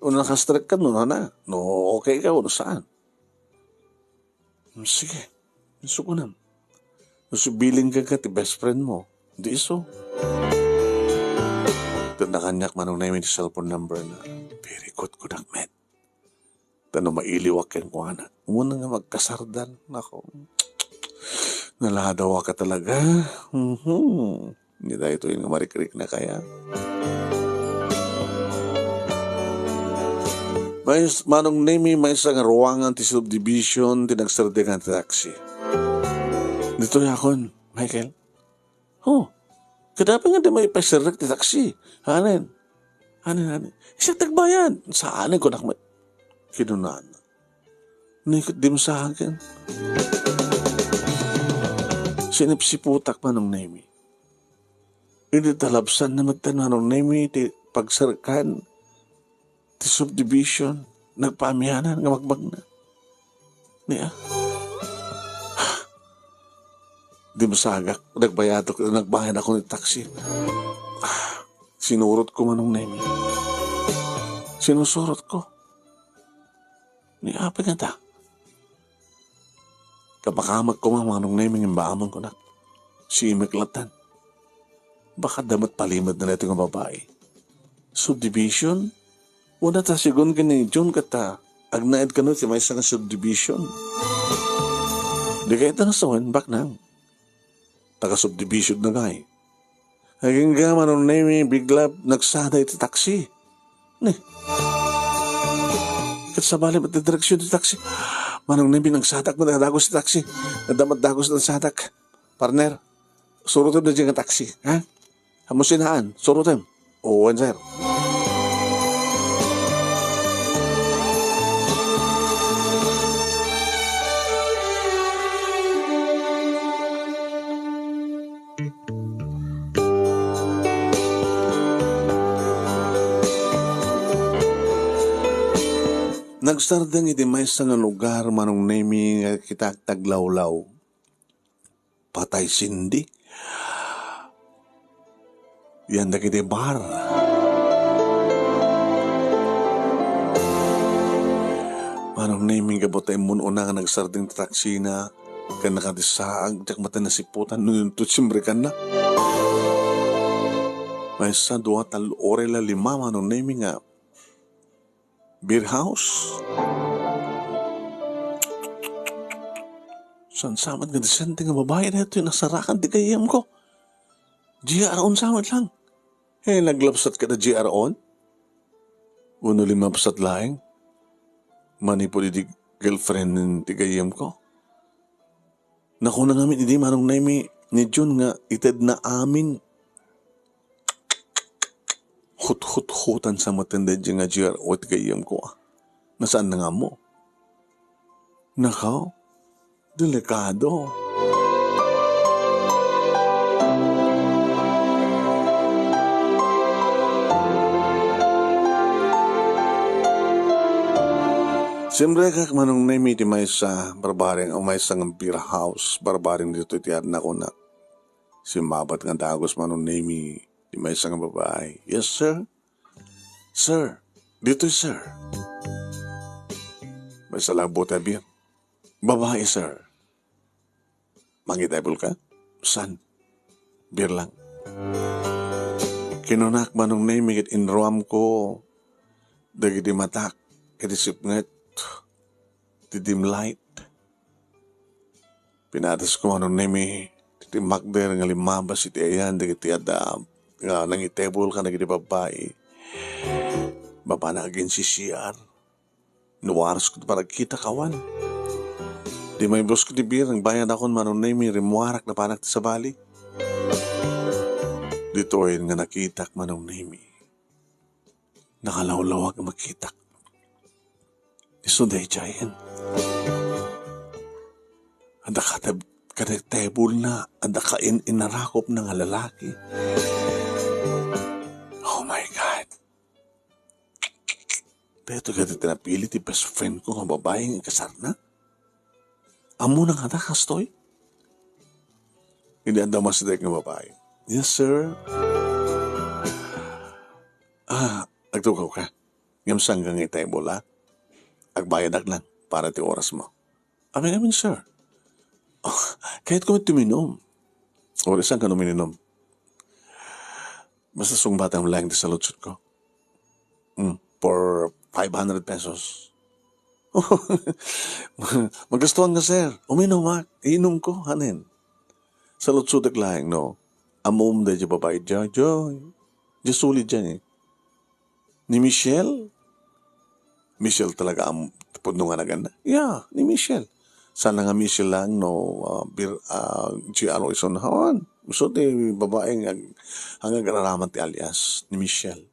O nakastrek ka no, na, no okay ka o saan. Sige. Sukunan. No sibiling ka ti best friend mo. Di isu. Tedna kaniak Manong Nemi ti cellphone number na. Very good, kunak met. Ta no mailiwak kenkuana, umuna nga magkasardan. Nako, naladawaka talaga. Mhm. Ni daytoy nga marikrik na kaya. Maysa, Manong Nemi, maysa nga ruangan ti subdivision ti nagsardeng ti taxi. Ditoy akon, Michael. Oh, kadapay nga di maipaserrek ti taxi. Hanen? Hanen, hanen? Siak ti agbayad. Saanen, kunak met. Kinunana. Ni ket dimsagen. Sinipsiputak, Manong Nemi. Idi talabsan na met, Manong Nemi, ti pagserkan ti subdivision, nagpaamianan nga magbagna. Ni a? Dimsagak, nagbayadok, nagbayad ako ni taxi. Ah, sinurot ko, Manong Nemi. Sinusurot ko. Ni apay nga ta? Kapakamak ko nga, Manong Nemi, nga imbaamon ko, nak. Simek latan. Baka damat palimed na ito nga babae. Subdivision? Wala ta sigun ken ni Jun ket ta agnaed kano ti maysa nga subdivision. Di kayat nga sawen, baknang. Taga-subdivision na ngay. Agingga, Manong Nemi, bigla nagsada iti taxi. Ni. Ket sabali met ti direksion ti taxi. Manong Nemi, nagsadak met, nagdagos ti taxi. Nagdamat dagos, nagsadak. Partner, surutem daydiay nga taxi, ha? Ammom sinaan, surutem. Wen, sir. Nagsardeng iti maysa nga lugar, Manong Nemi, nga kitak ti aglawlaw. Patay Cindy. Yan dagiti bar. Manong Nemi, gapu ta immun-una nga nagsardeng ti taksina, ken nakadisaag, diak met nasiputan no inton simrekanna. Maysa, dua, tallo, uray la lima, Manong Nemi, nga beer house. Saan sa met nga disente nga babae daytoy nasarakan ti gayyemko? G R on sa met lang. Eh, naglabsat kada G R on? Wenno limmabsat laeng? Manipud idi girlfriend ti gayyemko? Nakuna ngamin idi Manong Nemi ni Jun nga itedna amin. Huthuthutan sa met daydiay nga G R O ti gayyemko, a. Nasaan na nga ammo? Nakaw, delikado. Simrekak, Manong Nemi, ti maysa, barbareng, o maysa nga beer house, barbareng ditoy ti adna, kunak. Simmabat nga dagus, Manong Nemi, ti maysa nga babae. "Yes, sir." "Sir, ditoy, sir." Maysa lang buta beer. "Babae, sir." "Mangitable ka?" "Saan?" "Beer lang." Kinunak, Manong Nemi, ket inruamko dagiti matak iti sipnget ti dim light. Pinatasko, Manong Nemi, ti timmakder nga limmabas iti ayan dagiti adda nga nangitable kadagiti babbai. Babaen a agin-C C R. Nawaras ko ti panagkitak, awan. Di maibus ko ti beer, nagbayadakon, Manong Nemi, rimmuarak, napanak ti sabali. Ditoyen nga nakitak, Manong Nemi. Nakalawlawag a makitak. Isu daydiayen. Adda katab-, kada table na, adda kain-inarakop na nga lalaki. Oh my God. Daytoy kadi ti napili ti best friend ko nga babae nga ikasarna? Ammona ngata kastoy? Idi adda umasideg nga babae. "Yes, sir." "Ah, agtugaw ka. Ngem saan ka nga itable, a? Agbayadak lang para ti oras mo." "Amin, amin, sir." "Oh, kayatko met ti uminom." "Uray, saan ka uminom?" "Basta sungbatam laeng ti saludsodko." "Hmm, for five hundred pesos." "Magastuan nga, sir. Uminom, a. Iinumko, hanen. Saludsodek laeng, no? Ammom daydiay babae, Joy, Joy. Diay sulid diay, eh. Ni Michelle?" Michelle talaga am-, pudno nga naganna? Yeah, ni Michelle. Sana nga Michelle lang, no, ah, bir-, ah, G R o isuna. Haan, isu ti babai nga ag-, nga agraraman ti alias ni Michelle.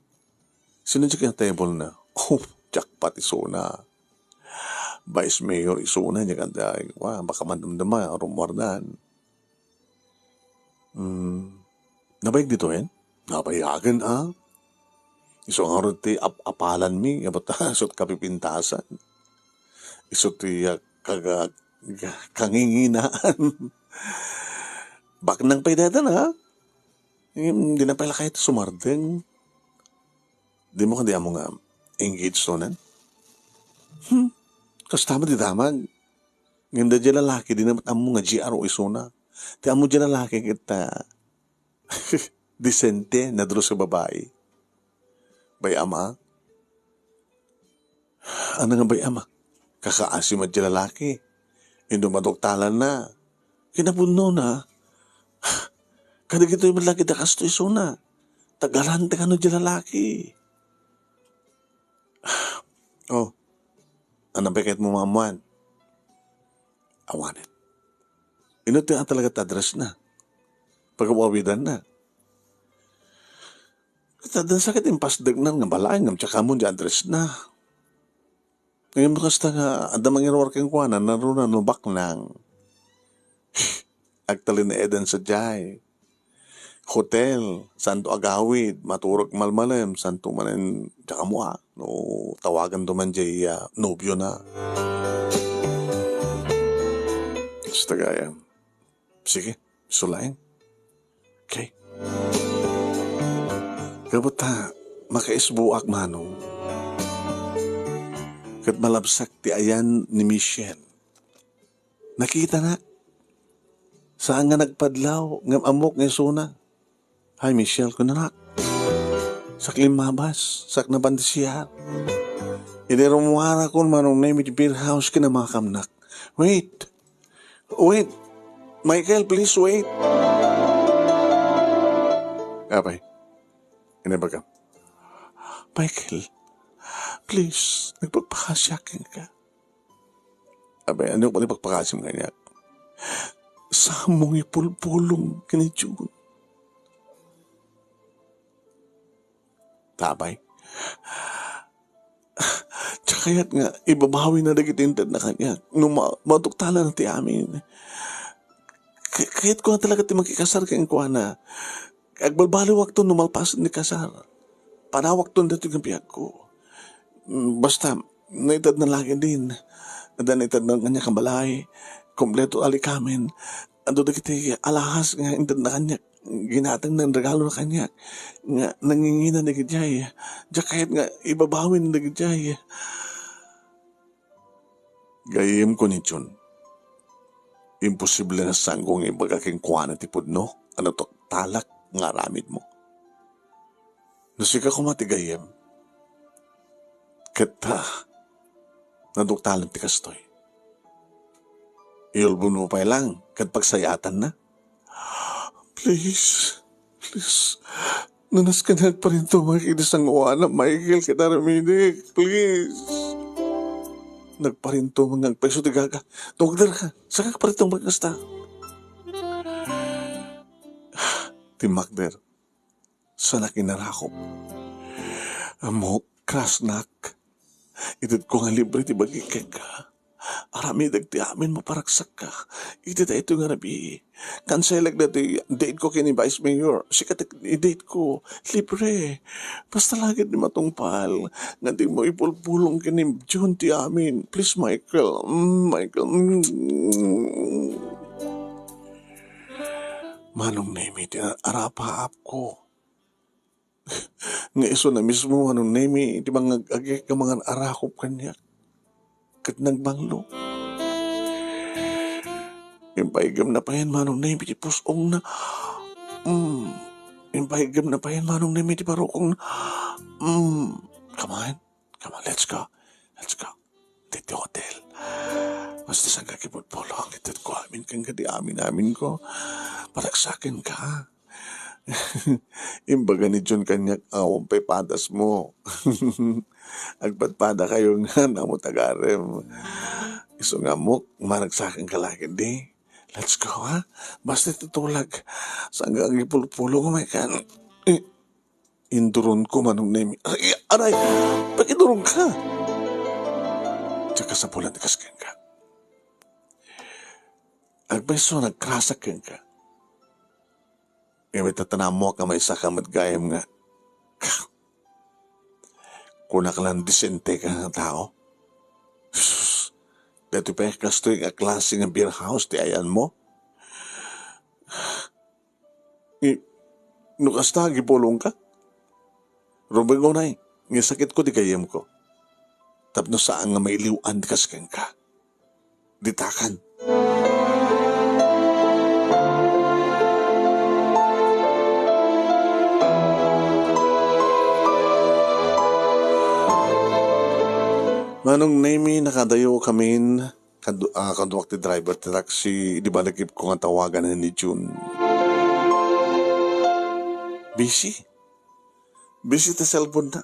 Sino diay kinatable na? Oh, jackpot isuna. Vice mayor isuna, diay kanta, wa, baka madamdama, rummuardan. Hmm. Nabayag ditoyen? Nabayagen, a. Isu ngarud ti ap-apalanmi, nga bata, isu ti kapipintasan. Isu ti, ah, kaga-, ga-, kanginginaan. Baknang pay dayta, a. Em, dina pay la kayat sumardeng. Dimo kadi ammo nga engaged tonen? Hmm. Kasta met ti damag. Ngem daydiay lalaki, dina met ammo nga G R o isuna. Ti ammo diay lalaki ket, ah, disente, nadrus a babai. Bay-am a. Ania nga bay-am a? Kakaasi met diay lalaki. Inno maduktalanna. Kinapudnona. Kadagitoy met la ket a kastoy isuna. Tagalante kano diay lalaki. Oh, ania pay kayatmo maammuan? Awanen. Inno ti a talaga ti address na? Pagaw-awidanna. Ket adda sakit impasdeknan nga balaen ngem diak ammo diay address na. Ngem no kasta nga adda mangiruar kenkuana, naruna no baknang. Agtalinaedan sadiay. Hotel, santo agawid, maturog malmalem, santo manen, diak ammo a, no tawaganto man diay, ah, nobiona. Basta gayam. Sige, isu laeng. Okay. Gapu ta, makaisbuak, Manong. Ket malabsak ti ayan ni Michelle. Nakitanak. Saan nga nagpadlaw, ngem ammok nga isuna. Hi, Michelle, kunanak. Sak limmabas, sak napan ti C R. Idi rummuarakon, Manong Nemy, iti beer house, kinamakamnak. Wait! Wait! Michael, please wait! Apay, inibagam. Michael, please, nagpagpakasiak kenka. Apay, ania pay ti pakpakasim kaniak? Saanmo nga ipulpulong ken ni June. Apay. Diak kayat nga ibabawina dagiti intedna kaniak. No ma-, maduktalan ti amin. Kay-, kayatko nga talaga ti makikasar kenkuana. Agbalbaliwakto no malpasen ti kasar. Panawakto daytoy nga biagko. Mm, basta, naitedna laeng din. Adda naitedna kaniak a balay. Kompleto a likamen. Adu dagiti alahas nga intedna kaniak. Ginatangna, regalo na kaniak. Nga nangingina dagidiay. Diak kayat nga ibabawin dagidiay. Gayyemko ni June. Imposible nga saanko nga ibaga kenkuana ti pudno a naduktalak nga aramidmo. No sika koma ti gayyem, ket, ah, naduktalan ti kastoy. Iyulbodmo pay lang ket pagsayaatanna. Please, please, no nasken nga agparintumeng iti sangoanam, Michael, ket aramidek, please. Nagparintumeng nga agpayso ti gaga. Tumagderka, saan nga agparintumeng kasta? Timmakder. Saanak inarakop. Ammok, krasnak. Itedko nga libre ti bagik kenka. Aramidek ti amin mo paragsakka. Iti daytoy nga rabii. Kanselek daytoy date ko ken ni Vice Mayor. Sika ti date ko. Libre. Basta la ket ti matungpal. Nga dimo ipulpulong ken ni June ti amin. Please, Michael. Mm, Michael. Mm. Manong Nemy ti arapaapko. Nga isuna mismo, Manong Nemy, ti mangag-agek nga mangan-arakop kaniak. Ket nagbanglo. Impaigem na payen, Manong Nemy, ti pus-ongna. Mm. Impaigem na payen, Manong Nemy, ti barukongna. Mm. Come on. Come on, let's go. Let's go. Ditoy hotel. Basta saan ka kipulpulong, itedko amin kenka ti amin-aminko. Paragsakenka. Imbaga ni Jun kaniak a awan pay padasmo. Agpadpadakayo nga, ammo ti agarem. Isu nga ammok, maragsakenka la ketdi. Let's go, ha? Basta iti tulag. Saan nga agipulpulong, Michael? Eh, induronko, Manong Nemi. Ay, aray! Pakiduronka! Diak kasapulan ti kas kenka. Agpayso, nagkrasak kenka. Ngem ita ta ammoak a maysaka met gayam nga, kunak lang, disenteka nga tao. Sus, daytoy pay kastoy nga klase nga beer house ti ayanmo? I-, no kasta, agipulongka? Rumbeng unay, nga sakitko ti gayyemko. Tapno saan nga mailiw-an ti kas kenka. Ditakan. Manong Nemi, nakadayo kamin, kadu-, ah, kaduak ti driver ti taxi, di ba, lakip ko nga tawagan ni June. Busy? Busy ti cellphone na.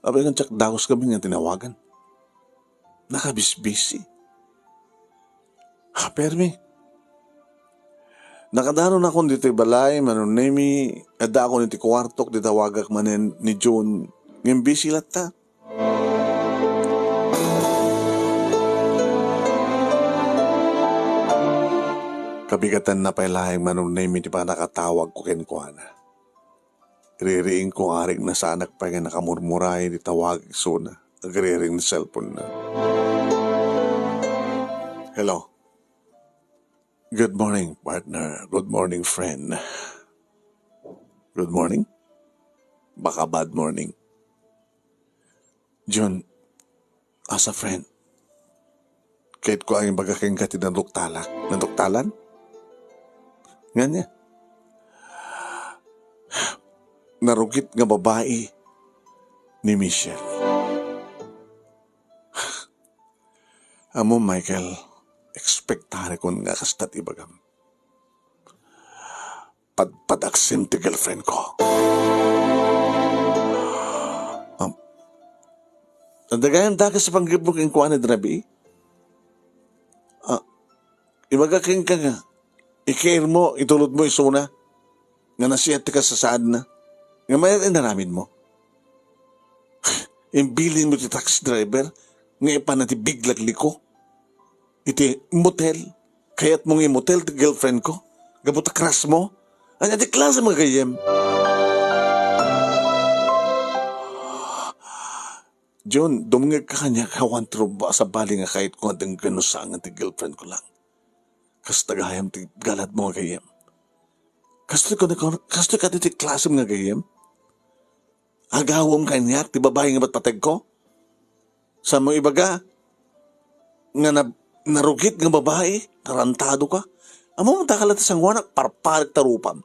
Apay nga diak dagus kami nga tinawagan. Nakabisbisi. Ha, permi. Nakadanonakon ditoy balay, Manong Nemi, addaakon iti kuartok, di tawagak manen ni June. Ngem busy latta. Kabigatanna pay laeng, Manong Nemi, ti pannakatawagko kenkuana. Ririingko nga arigna, saanak pay nga nakamurmuray ti tawag isuna. Agriring ti cellphone na. Hello. Good morning, partner. Good morning, friend. Good morning? Baka bad morning. Jun, as a friend, kayatko a ibaga kenka ti naduktalak. Naduktalan? Ngania? Narugit nga babai ni Michelle. Ammom, Michael, expectarekon nga kasta ti ibagam. Padpadaksem ti girlfriend ko. Um, adda gayam dakes a panggepmo kenkuana idi rabii? Ah, ibaga kenka nga, ikairmo, itulodmo isuna, nga nasiat ti kasasaadna. Nga mayat inaramidmo? Imbilinmo ti taxi driver nga ipanna ti biglag liko iti motel. Kayatmo nga i-motel ti girlfriend ko? Gapu ta crush mo? Ania ti klase nga gayyem? Jun, dumngegka kaniak, awan ti rubba a sabali nga kayatko nga denggen no saan nga ti girlfriend ko lang. Kasta gayam ti galadmo nga gayyem. Kastoy ka, kastoy ka ti klasem nga gayyem? Agawem kaniak ti babai nga patpategko? Saanmo ibaga nga na-, narugit nga babai, tarantado ka? Ammom, dakkel ti sangoanak, parparek ta rupam.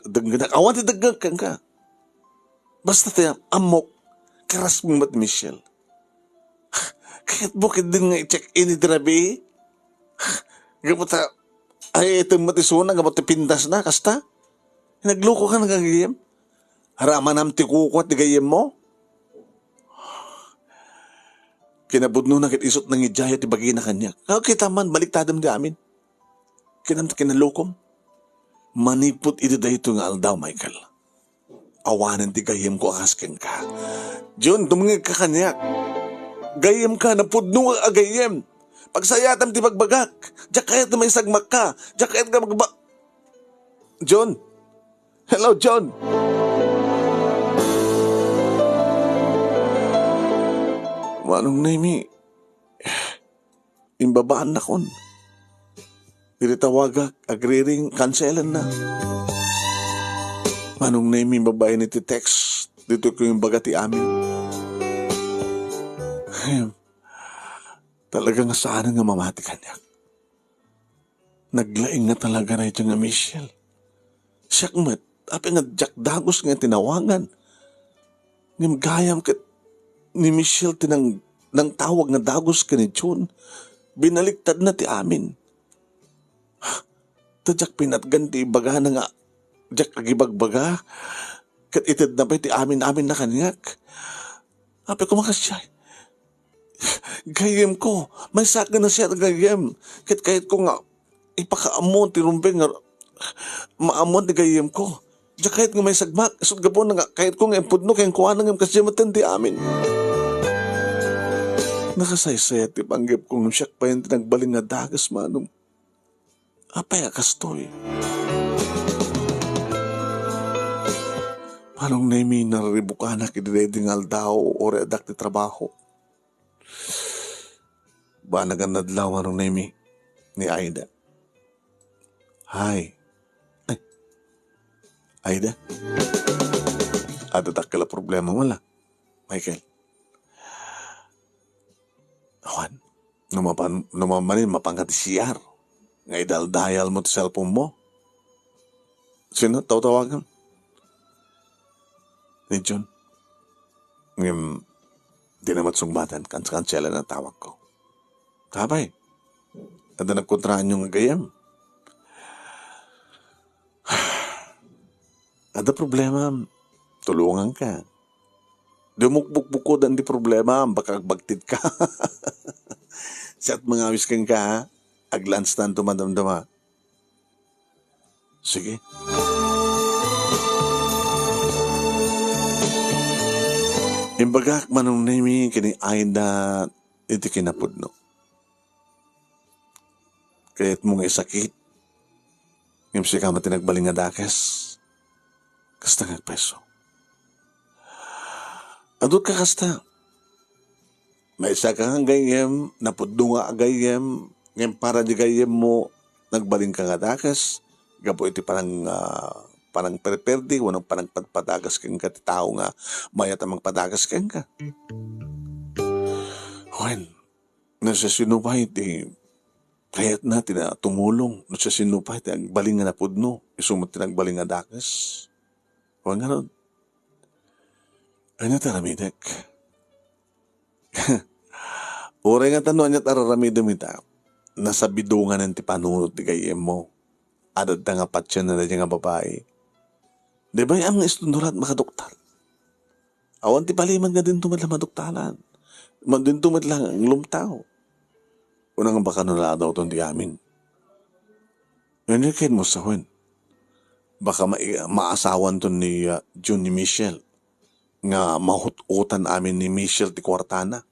Denggenak, awan ti dengngeg kenka. Basta ti ammok, crush mo met ni Michelle. Kayatmo ketdin nga i-check-in idi rabii? Gapu ta, ay, item met isuna, gapu ta pintasna, kasta? Nagluko ka nga gayyem? Aramanam ti kukuat ti gayyemmo? Kinapudnona ket isut' nangidiayo ti bagina kaniak. Nga kita man, baliktadem ti amin. Kinam-, kinalukom. Manipud iti daytoy nga aldaw, Michael, awanen ti gayyemko a kas kenka. Jun, dumngegka kaniak. Gayyemka, napudno a gayyem. Pagsayatam ti bagbagak. Diak kayat nga maisagmakka. Diak kayat nga magba-, Jun. Hello, Jun. Manong Nemi, imbabaannakon. Idi tawagak, agriring, kanselenna. Manong Nemi, imbabaen iti text, ditoy ko imbaga ti amin. Ahem. Talaga nga saanen nga mamati kaniak. Naglaing nga talaga dayta nga Michelle. Siak met, apay nga diak dagus nga tinawagan. Ngem gayam ket ni Michelle ti nang-, nangtawag nga dagus ken ni Jun. Binaliktadna ti amin. Diak pinatgan ti ibagana nga diak agibagbaga, ket itedna pay ti amin-aminna kaniak. Apay, kumakasiay. Gayyemko, maysaak nga nasiat a gayyem, ket kayatko nga ipakaammo ti rumbeng nga maammoan ti gayyemko. Diak kayat nga maysagmak, isut' gapu nga kayatko nga impudno kenkuana ngem kasdiay met ti amin. Nakasaysayat ti panggepko ngem siak pay ti nagbalin nga dakes, Manong. Apay a kastoy? Manong Nemi, nariribukanak idi daydi nga aldaw, uray addak ti trabaho. Banagan nga adlaw, Manong Nemi, ni Aida. Hi. Ay. Aida? Adda dakkel a problema, wala? Michael. Awan. No mapan-, no mapanin, mapanka ti C R. Nga idaldayal mo ti cellphone mo. Sino tawtawagan? Ni John. Ngem, di na met sungbatan, kan-, kanselan a tawag ko. Apay, adda nagkontraanyo nga gayyem? Adda problema, tulonganka. Di mo bukbukodan ti problema, baka agbagtit ka. Siak mangawis kenka, ha? Aglanstan to madamdama. Sige. Imbagak, Manong Nemi, ken ni Aida iti kinapudno. Kayatmo nga isakit, ngem sika met ti nagbalin nga dakes. Kasta nga agpayso. Adut ka kasta. Maysa ka nga gayyem, napudno nga gayyem, ngem para di gayyemmo, nagbalinka nga dakes, gapu iti panang-, ah, panangperperdi, wenno panangpadpadagas kenka ti tao nga mayat a mangpadagas kenka. Wen, no siasino pay ti kayatna ti na-, tumulong, no siasino pay ti agbalin nga napudno, isu met ti nagbalin nga dakes. Wen ngarud, ania ti aramidek? Uray ngata no ania ti ar-aramidem ita, nasabidonganen ti panunot ti gayyemmo. Adda nga patienna daydiay nga babai. Di bay-am nga istundulat makaduktal. Awan ti palimed nga dinto met la maduktalan. Ma-, dinto met la lumtaw. Unang baka naladaw ton di amin. Ngem ket mo sawen. Baka ma-, maasawan ton ni, ah, Jun ni Michelle. Nga mahut-utan amin ni Michelle ti kuartana.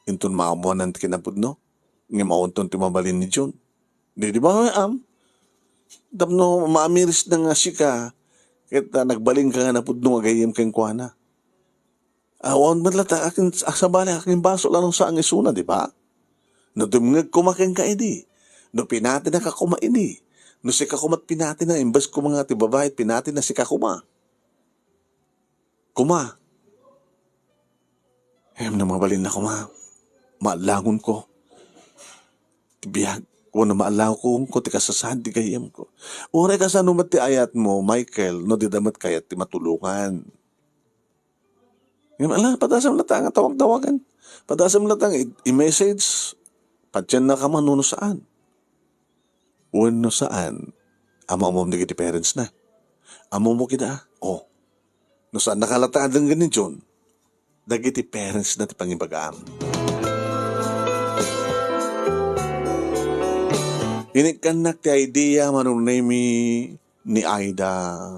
Inton maammoanan ti kinapudno. Ngem awan ton ti mabalin ni Jun. Di, di ba, am? Tapno maamiris na nga sika, ket, ah, nagbalinka nga napudno nga gayyem kenkuana. Awan met latta akin, a, sabali akin basol a no saan nga isuna, di ba? No dumngeg koma kenka idi, no pinatinaka koma idi, no sika koma ti pinatina, imbes koma nga ti babai ti pinatina, sika koma. Koma. Ngem no mabalinna koma, maallagonko ti biag, wenno maallagonko ti kasasaad ti gayyemko. Uray kasano met ti ayatmo, Michael, no dida met kayat ti matulongan. Ngem ala, padasem latta nga tawag-tawagan. Padasem latta nga i-, i-message. Patiennaka man no saan. Wenno saan, ammom dagiti parents na. Ammom kida, a? O. No saan, nakalatta a denggen ni Jun, dagiti parents na ti pangibagaam. Inikkannak ti idea, Manong Nemi, ni Aida.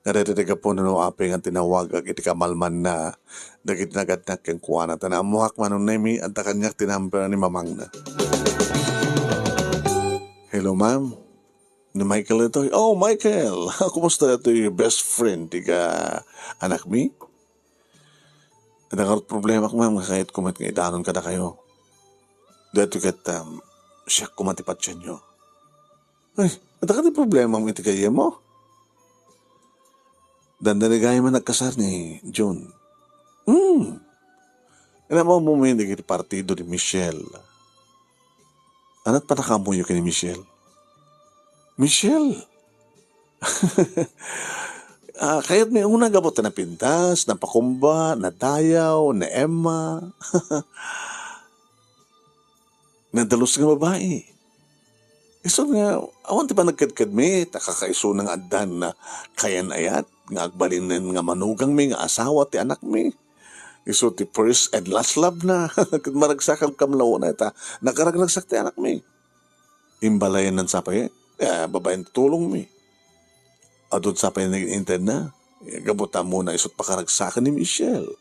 Nga daytoy ti gapu no apay nga tinawagak iti kamalmanna dagiti nagadnak kenkuana. Ta naammoak, Manong Nemi, adda kaniak ti number ni mamangna. Hello, ma'am. Ni Michael itoy. Oh, Michael! Kumusta itoy best friend ti ka anakmi? Adda ngarud problemak, ma'am, nga kayatko met nga idanon kadakayo. Daytoy ket, um, siak koma ti patienyo. Ay, adda kadi problemam iti gayyemmo? Dandani gayam a nagkasar ni Jun. Hmm. Inammom met dagiti partido ni Michelle. Ania ti pannakaammoyo ken ni Michelle? Michelle? Ah, kayatmi una gapu ta napintas, napakumba, nadayaw, naemma. Nadalus nga babai. Isu nga, awan ti panagkedkedmi, ta kakaisuna nga addan a kayan-ayat, nga agbalinen nga manugangmi, nga asawa ti anakmi. Isu ti first and last love na. Ket maragsakan kam la unay, ta nakaragragsak ti anakmi. Imbalayan sa pay, eh, babaen ti tulongmi. Adu sa pay nag-intend na. Gapu ta ammona isut' pakaragsakan ni Michelle.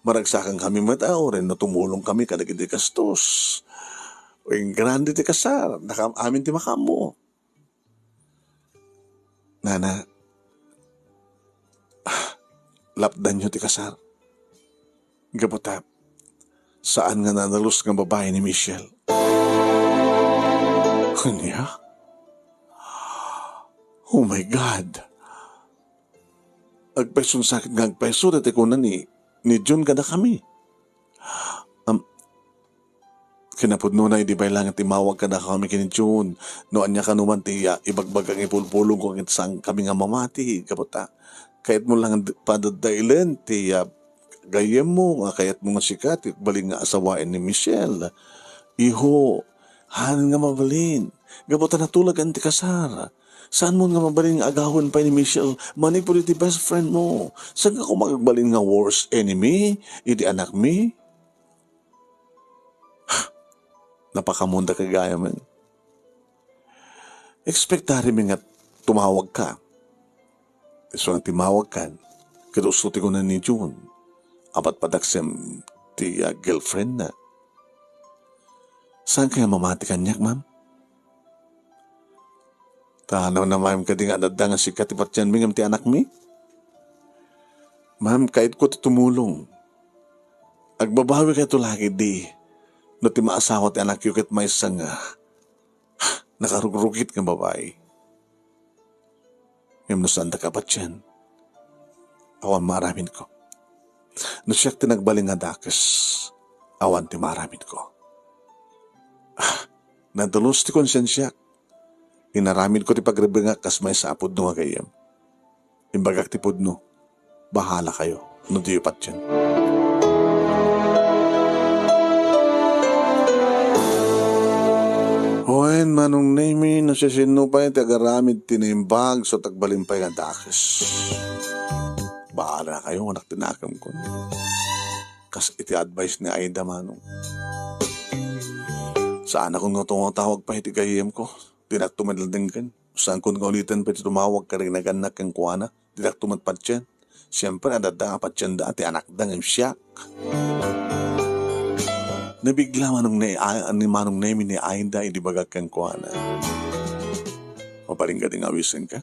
Maragsakan kami met a, uray no tumulong kami kadagiti gastos. Wen, grande ti kasar, nakam-, amin ti makaammo. Nana, ah, lapdanyo ti kasar. Gapu ta, saan nga nadalus nga babai ni Michelle. Ania? Oh my God! Agpayson sakit nga agpayso daytoy kuna ni, ni Jun kadakami. Am, kinapudnona, idi pay laeng nga timawag kadakami ken ni Jun, no ania kano man ti, ah, ibagbagak nga ipulpulongko ket saankami nga mamati, gapu ta kayatmo laeng d-, padadailen ti, ah, gayyemmo nga kayatmo nga sika ti agbalin nga asawaen ni Michelle. Iho, haan nga mabalin, gapu ta natulagan ti kasar. Saanmo nga mabalin nga agawen pay ni Michelle manipud iti best friend mo? Saan nga koma agbalin nga worst enemy iti anakmi? Napakamunda kay gayamen. Expectarimi nga tumawag ka. Isu nga timawag kan, ket usto ti kuna ni Jun, apat padaksem ti, ah, girlfriend na. Saan kaya mamati kaniak, ma'am? Ta namnamaem kadi nga adda nga sika ti patienmi ngem ti anakmi? Ma'am, kayatko ti tumulong. Agbabawi kayto la ketdi no ti maasawa ti anakyo ket maysa nga nakarugrugit nga babai. Ngem no saanda ka patien, awan maaramidko. No siak ti nagbalin nga dakes, awan ti maaramidko. Ah, nadalus ti konsensiak. Inaramidko ti pagrebengak kas maysa a pudno nga gayyem. Imbagak ti pudno. Bahala kayo no diyo patien. Wen, Manong Nemi, no siasino pay ti agaramid ti naimbag, so tagbalin pay nga dakes. Bahala kayo, anak ti nakemkon. Kas iti advice ni Aida, Manong. Saanakon nga tumatawag pay iti gayyemko. Dinakto met la denggen. Saankon nga uliten pay ti tumawag ken rinagannak kenkuana. Dinakto met patien. Siempre, adda a patienda ti anakda ngem siak. Nabigla Manong Ne-, a-, ni Manong Nemi ni Aida idi bagak kenkuana. Mabalin kadi nga awisenka?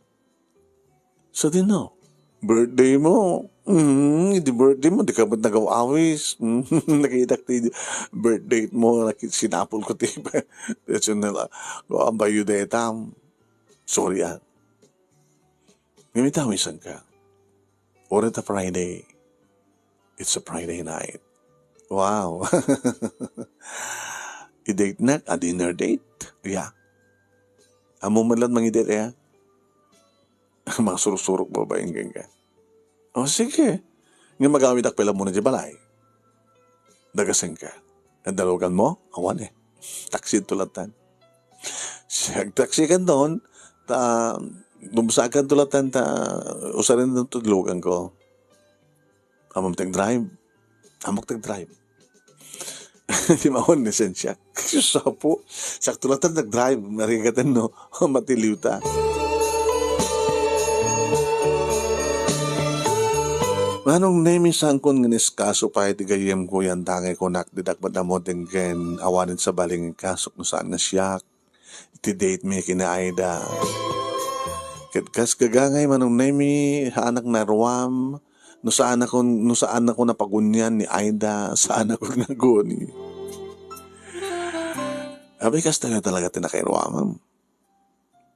Sadino? Birthday mo? Mm, idi birthday mo, di ka met nagaw-awis. Nakitak ti birthday mo, nakit-, sinapol ko ti personal, ah, ambayo dayta. Sorry, ah. Ngem ita, awisenka. Or ita Friday. It's a Friday night. Wow. I-date nak a dinner date? Yeah. Ammo met la't mangi-date, yeah? Makasursurok babaeng gangga. O, sige. Nga magawidak pay la muna di balay. Dagasen ka. Ang dalugan mo? Awan eh. Taksi to latan. Siya, taksi kan doon. Ta, dumsa kan to latan, ta, usaren to dalugan ko. Amom tag drive. Amok tag drive. Di maon ni sensya. Sus, apo. Sakto lang tag drive. Marigatan, no? Matiliw ta. Manong Nemi, saankon nga inkaso pay ti gayyem ko yan dangay ko nak didak met ammo denggen awanen sabali nga inkasok no saan nga siak. Iti date mi ken ni Aida. Ket kas gagangay Manong Nemi, haanak naruam, no saan ako, no saan ako napagunian ni Aida, saan ako naguni. Abay, kasta nga talaga ti nakairuamam.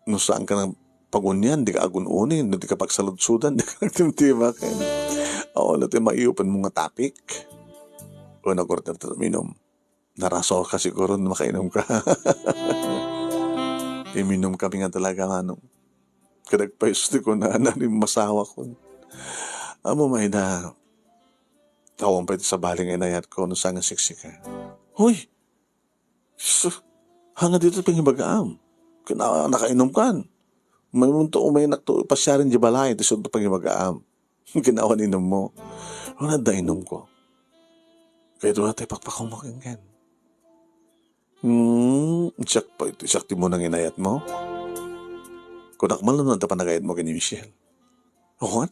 No saan ka napagunian, di ka agun-uni, no di ka pagsaludsudan, di ka nagtimtimaken. Awan na ti maiupan mo nga topic. O, nag-order ta minum. Naraso ka siguro no makainom ka. Iminom kami nga talaga, Manong. Kadagpay, sus, ti kunana ni masawakon. Ammo, Aida, awan pay ti sabali nga inayat ko no saan nga siksika. Hoy! Sus, haan nga ditoy pangibagaam. Kina-, nakainumkan. Umaymonto, umaynakto pasiaren diay balay, ti sudto pangibagaam. Kinawan inummo. Wen, adda inumko. Kayat wen, tay pakpakauma kenka. Hmm, siak pa, siak ti munang inayatmo? Kunak man, no, adda panagayatmo ken ni Michelle. Wen?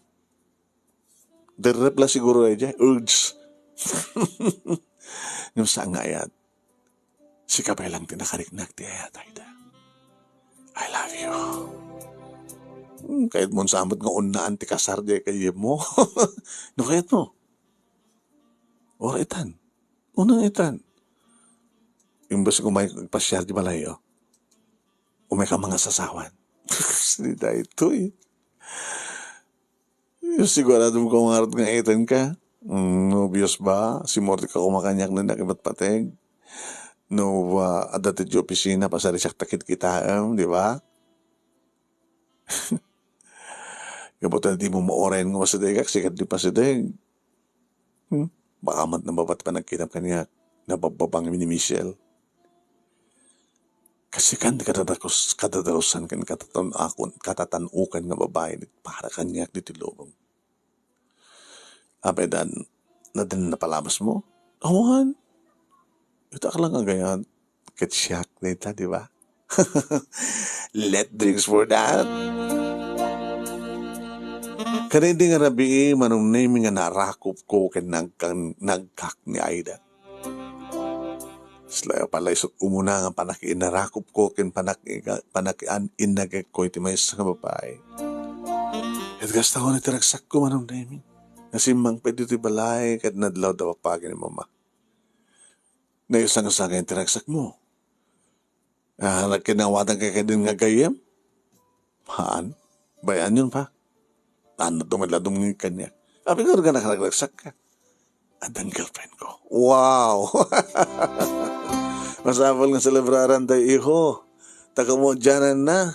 Derrep la siguro idiay, urge. Ngem saan nga ayat. Sika pay lang ti nakariknak ti ayat, Aida. I love you. Hmm, kayatmo sa met nga unnaan ti kasar diay gayyemmo. No kayatmo? Ura itan. Unna itan. Imbes nga umay agpasiar diay balayyo, umayka mangasasawan. Saan daytoy? Siguradomi koma ngarud nga itan ka. Mm, nobios ba? Simurtika koma kaniak no diak ipatpateg. No, ah, adda ti opisina, pasarisiak ta kitkitaem, di ba? Gapu ta dimo maurayan nga masidegak, sika ti pasideg. Hmm? Baka met nababat panagkitam kaniak, nababbabang ni Michelle. Kasikan ti kadadakus-, kadadalusan ken katatan-, akon, katatan-ukan nga babai, para kaniak ditoy lubong. Apay dan, na din napalabas mo? Awan. Ita ka lang agayat. Ket siak dayta, di ba? Let drinks for that. Kadaydi nga rabii, Manong Nemy, nga narakupko ken nagkan-, nagkak ni Aida. Sla pala isut' umuna nga panakiinarakupko ken panaki-, panakian-, innagekko iti maysa nga babai. Ket kasta iti ragsakko, Manong Nemy. Nasimmangpet ditoy balay ket nadlawda papagen ni Mama. Naisangsangan ti ragsakmo. Ah, nagkinawatanka kadin nga gayyem? Haan. Bay-anyon pa. Haan, tumidladum nga kaniak. Apay nga nagkanakaragsak ka? Addan girlfriend ko. Wow! Masapul nga selebraran tayo, iho. Ta kamo dianan na.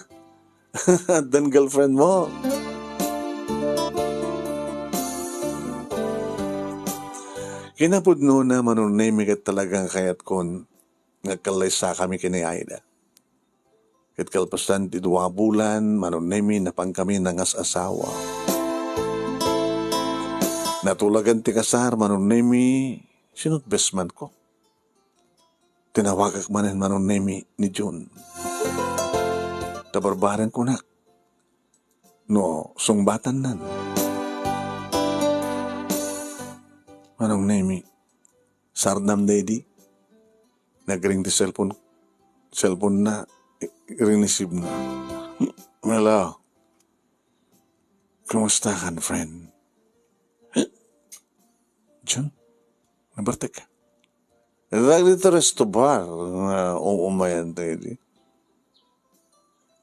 Addan girlfriend mo. Kinapudnona, Manong Nemy, ket talagang kayatkon nga agkallaysakami ken ni Aida. Ket kalpasan ti dua a bulan, Manong Nemy, napankami nangas-asawa. Natulagan ti kasar, Manong Nemy, sinutbes man ko. Tinawagak manen, Manong Nemy, ni Jun. Ta barbareng kunak no sungbatannan. Manong Nemy, sardam daydi. Nagring ti cellphone, cellphone na, i-, ring-receive na. Hello. Kumusta kan, friend? Jun, nabartek ka? Dagiti resto bar nga uumayan daydi.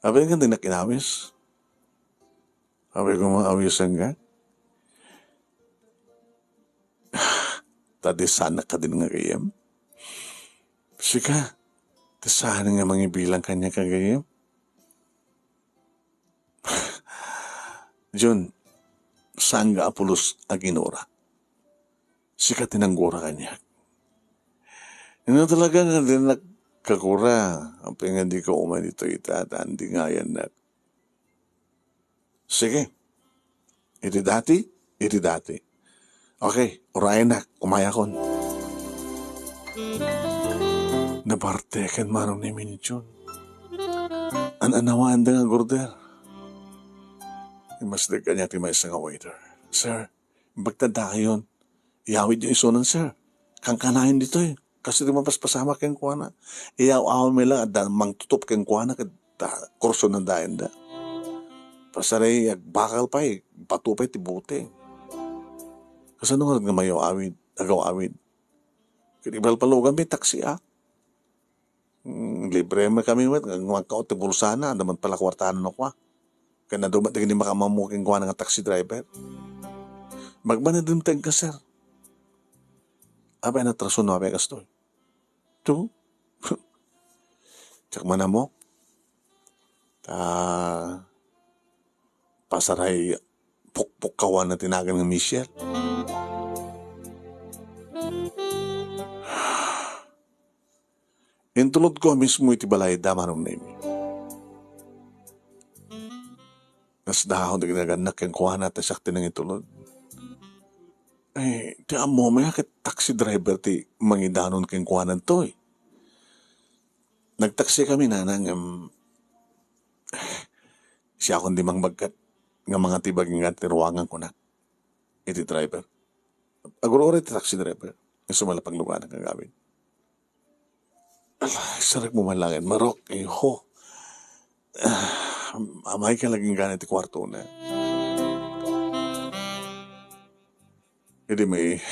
Apay nga dinak inawis? Apay nga maawisan ka? Ta di saan kadin nga gayyem? Sika, ti saan nga mangibilang kaniak a gayyem? Jun, saan nga a pulos a ginura? Sika ti nanggura kaniak. Ino talaga nga dinak kagura, apay nga dika umay ditoy ita, ta andi nga ayannak. Sige. Iti dati, iti dati. Okay, urayennak, umayakon. Nabarteken Manong Nemy ni Jun. An-anawanda nga agorder. Immasdek kaniak ti maysa nga waiter. Sir, bagtadakayon. Iyawidyo isunan, sir. Kankanayon ditoy. Kas iti mapaspasamak kenkuana. Iyaw-awmi lang, adda mangtutup kenkuana, ket ta-, kursonan dayenda. Pasaray agbakal pay, bato pay ti bote. Kasano nga mayaw-awid, agaw-awid? Ket ibalbaloganmi, taksi, a. Mm, libre man kami met, nga agkaot ti bulsana, adda man pala kuartana no kua. Ken adu met dagiti makamammo kenkuana nga taxi driver. Magbanadem ti aggaser. Apay natraso no apay kastoy? To? Diak man ammo. Ta, pasaray pukpukkawan ti nagan nga Michelle. Intulodko a mismo iti balayda, Manong Nemy. Kasdaaw ti ginagannak kenkuana ta siak ti nangitulod. Ay, ti ammom nga ket taxi driver ti mangidanon kenkuana ditoy. Nagtaxi kami, nana, ngem siakon di mangbagkat nga mangatibag nga ti ruangan, kunak iti driver. Agur-uray ti taxi driver. Isu man la pagluganak nga gawid. Ala, sarekmo man laeng, Marok, eh, ho. Ah, amay ka lagi gani ti kuartona. Idi may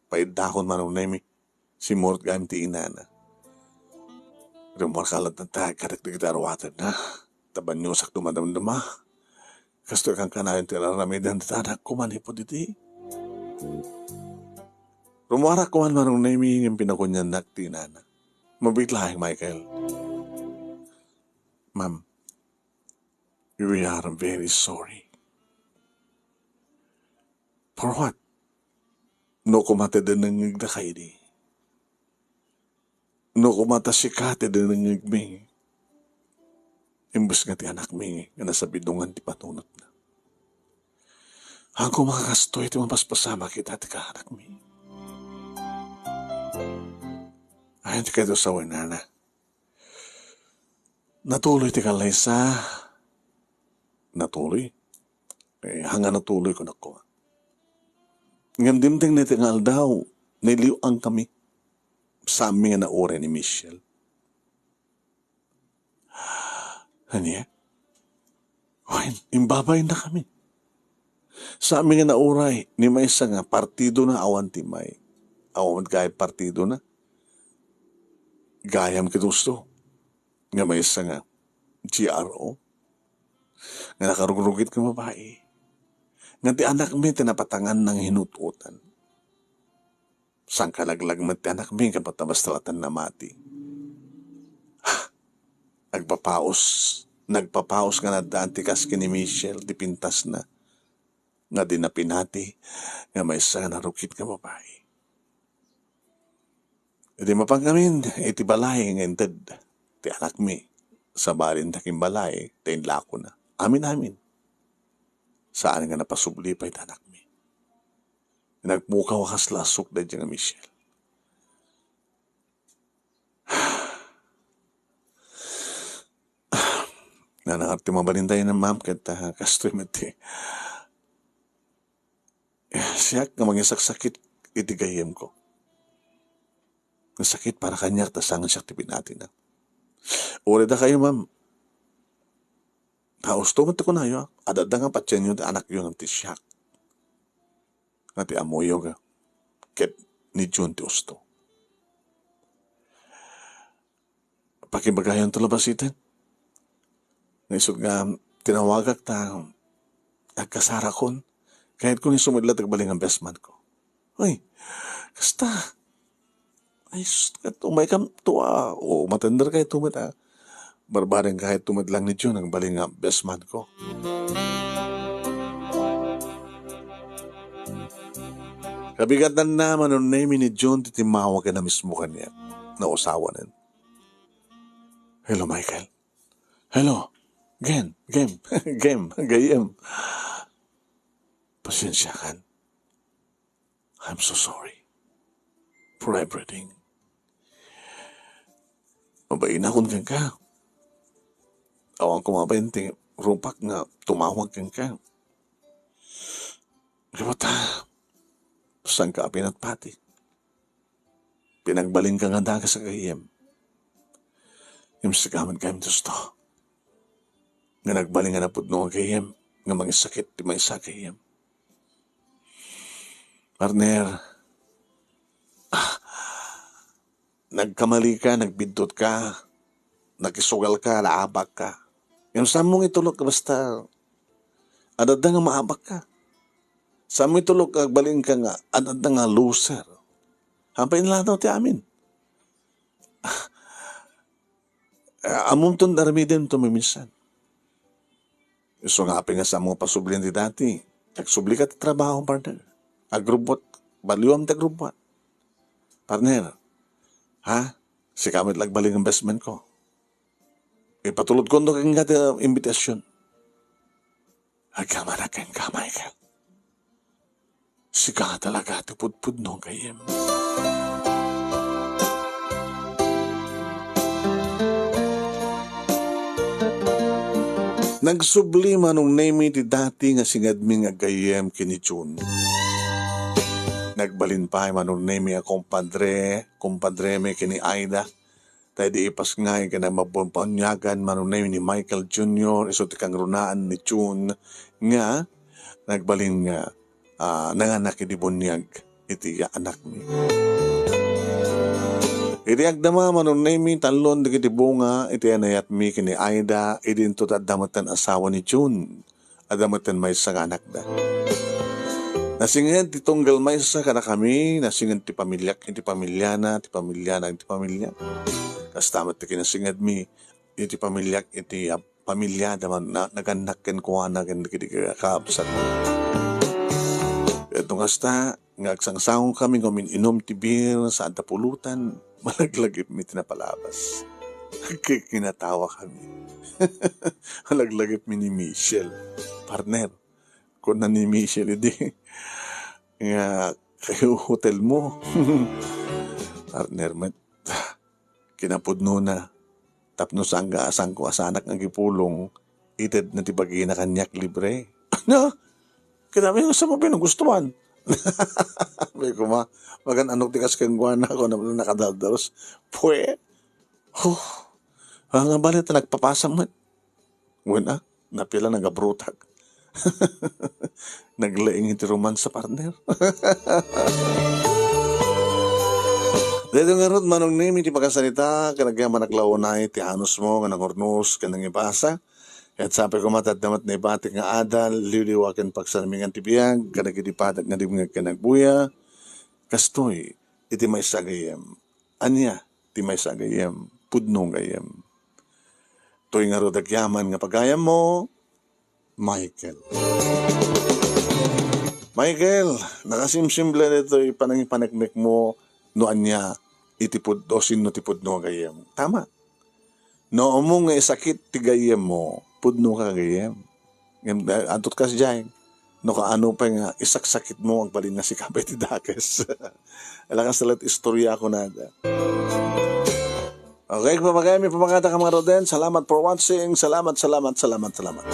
paiddakon, Manong Nemi, simmurot gayam ti inana. Rummuarka latta kadagiti aruatenna. Ta baniosak dumadamdama. Kastoy kankanayon ti ar-aramiden ti anakko manipud idi. Rummuarak koma, Manong Nemi, ngem pinakuniannak ti inana. Mabiit laeng, Michael. Ma'am, we are very sorry. For what? No koma ti dinengngegdaka idi. No koma ta sika ti dinengngegmi, imbes nga ti anakmi nga nasabidongan ti panunotna. Haan koma nga kastoy ti mapaspasamak ita ti kaanakmi. Ayan ti kayto sawen, nana. Natuloy ti kallaysa. Natuloy? Eh, haan nga natuloy, kunak koma. Ngem dimteng dayta nga aldaw, nailiw-angkami. Saanmi nga nauray ni Michelle. Ania? Wen, imbabainnakami. Saanmi nga nauray ni maysa nga partidona awan ti may, awan met gayam partidona. Gayam ket husto nga maysa nga G R O nga nakarugrugit nga babai. Nga ti anakmi ti napatanganna nga hinut-otan. Sangkalaglag met ti anakmi, ket basta latta namati. Agpapaus, nagpapaus nga naddaan ti kas ken ni Michelle ti pintasna, nga di napinati nga maysa nga narugit nga babai. Idi mapankamin iti balay nga inted ti anakmi, sabalin ta ken balay ta inlakona. Amin-amin. Saan nga napasubli pay ti anakmi. Nagpukaw a kasla a sukda daydiay nga Michelle. Nanangar ti mabalin tayo na, ma'am, ket, ah, kastoy met ti, eh, siak nga mangisaksakit iti gayyemko. Nasakit para kaniak ta saan siak ti pinatina. Uray dakayo, ma'am. Husto met ti kunayo, ah. Adda nga patienyo ti anakyo ngem ti siak nga ti ammoyo nga ket ni Jun ti husto. Pakibagayon ti labasiten. Nga isut' nga tinawagak ta agkasarakon, kayatko nga isu met latta agbalin nga best man ko. Ay, kasta. Ay, sus, ket umaykam to, ah. O, matender kayto met, ah. Barbareng kayto met lang ni Jun agbalin nga best man ko. Kabigatanna, Manong Nemi, ni Jun ti timmawag ken a mismo kaniak. Nausawanen. Hello, Michael. Hello. Gem, Gem, Gem, gayyem. Pasensiakan. I'm so sorry for everything. Mabainakon kenka. Awan ko mabain ti rupak nga tumawag kenka. Kayat ta, saan ka pinatpati? Pinagbalinka nga dagas a gayyem. Ngem sika met gayam ti husto. Nga nagbalin nga napudno a gayyem, nga mangisakit ti maysa a gayyem. Partner, ah, nagkamali ka, nagbiddut ka, nakisugal ka, naabak ka. Ngem saan mo nga itulok basta adda nga maabak ka. Saan mo itulok agbalin ka nga adda nga loser. Hampay inladaw ti amin. Ah, ammom ton aramiden to maminsan. Isu nga apay nga saan mo nga pasublian ti dati. Agsubli ka ti trabaho, partner. Agrubbuat, baliwam ti agrubbuat. Partner, ha? Sika met la agbalin nga best man ko. Ipatulod ko no kenka ti, ah, invitation. Agyamanak kenka, Michael. Sika talaga ti pudpudno, gayyem. Nagsubli, Manong Nemi, ti dati nga singadmi nga gayyem ken ni June. Nagbalin pay, Manong Nemi, a kumpadre, kumpadremi ken ni Aida. Ta idi ipasngay ken nagmabunyagan, Manong Nemi, ni Michael Junior, isu ti kangrunaan ni June nga nagbalin nga, ah, nanganak idi buniag iti anakmi. Idi agdama, Manong Nemi, tallon dagiti bunga iti anayatmi ken ni Aida, idinto ti adda metten asawa ni June. Adda metten maysa nga anakda. Nasinged ti tunggal maysa kadakami, nasinged ti pamiliak iti pamiliana, ti pamiliana iti pamiliak. Kasta met ti kinasingedmi iti pamiliak iti, ah, pamiliada man, na-, nagannak kenkuana ken dagiti kakabsat. Ket no kasta, nga agsangsango kami nga umin-inom ti beer sa adda pulutan, malaglagipmi ti napalabas. Agkikinatawa kami. Malaglagipmi ni Michelle. "Partner," kuna ni Michelle idi, nga, "Kayo hotel mo." Partner met. Kinapudnona, tapno sangga a sangko a sanak nga agipulong, itedna ti bagina kaniak libre. Ania? Kinami nga sa mo pinagustuhan. Sabi ko, "Ma, magan-anok ti kas kenkuana," kuna nakadaldalos. Pwe! Huh! Ah, nga bali ta nagpapasang met. Wen, ah, napila nagabrutak. Naglaing iti romansa, partner. Daytoy ngarud, Manong Nemi, ti pakasalita, ken agyamanak la unay ti anusmo nga nangurnos ken nangibasa. Ket sapay koma ta adda met naibatik nga adal, liwliwa ken pagsarmingan ti biag, kadagiti padak nga dimngeg ken agbuya. Kastoy, iti maysa a gayyem. Ania ti maysa a gayyem? Pudno a gayyem. Toy ngarud agyaman nga pagayammo, Michael. Michael, nakasimsimple daytoy panangipaneknekmo no ania iti pud-, o sinno ti pudno a gayyem. Tama. No umong nga isakit ti gayyemmo, pudnoka a gayyem. Ngem, eh, adto't kasdiay, no kaano pay nga isaksakitmo, agbalin nga sika pay ti dakes. Ala, kasta la't istorya a kunada. Okay, pamagayam, pamagayam, mga Roden. Salamat for watching. Salamat, salamat, salamat, salamat.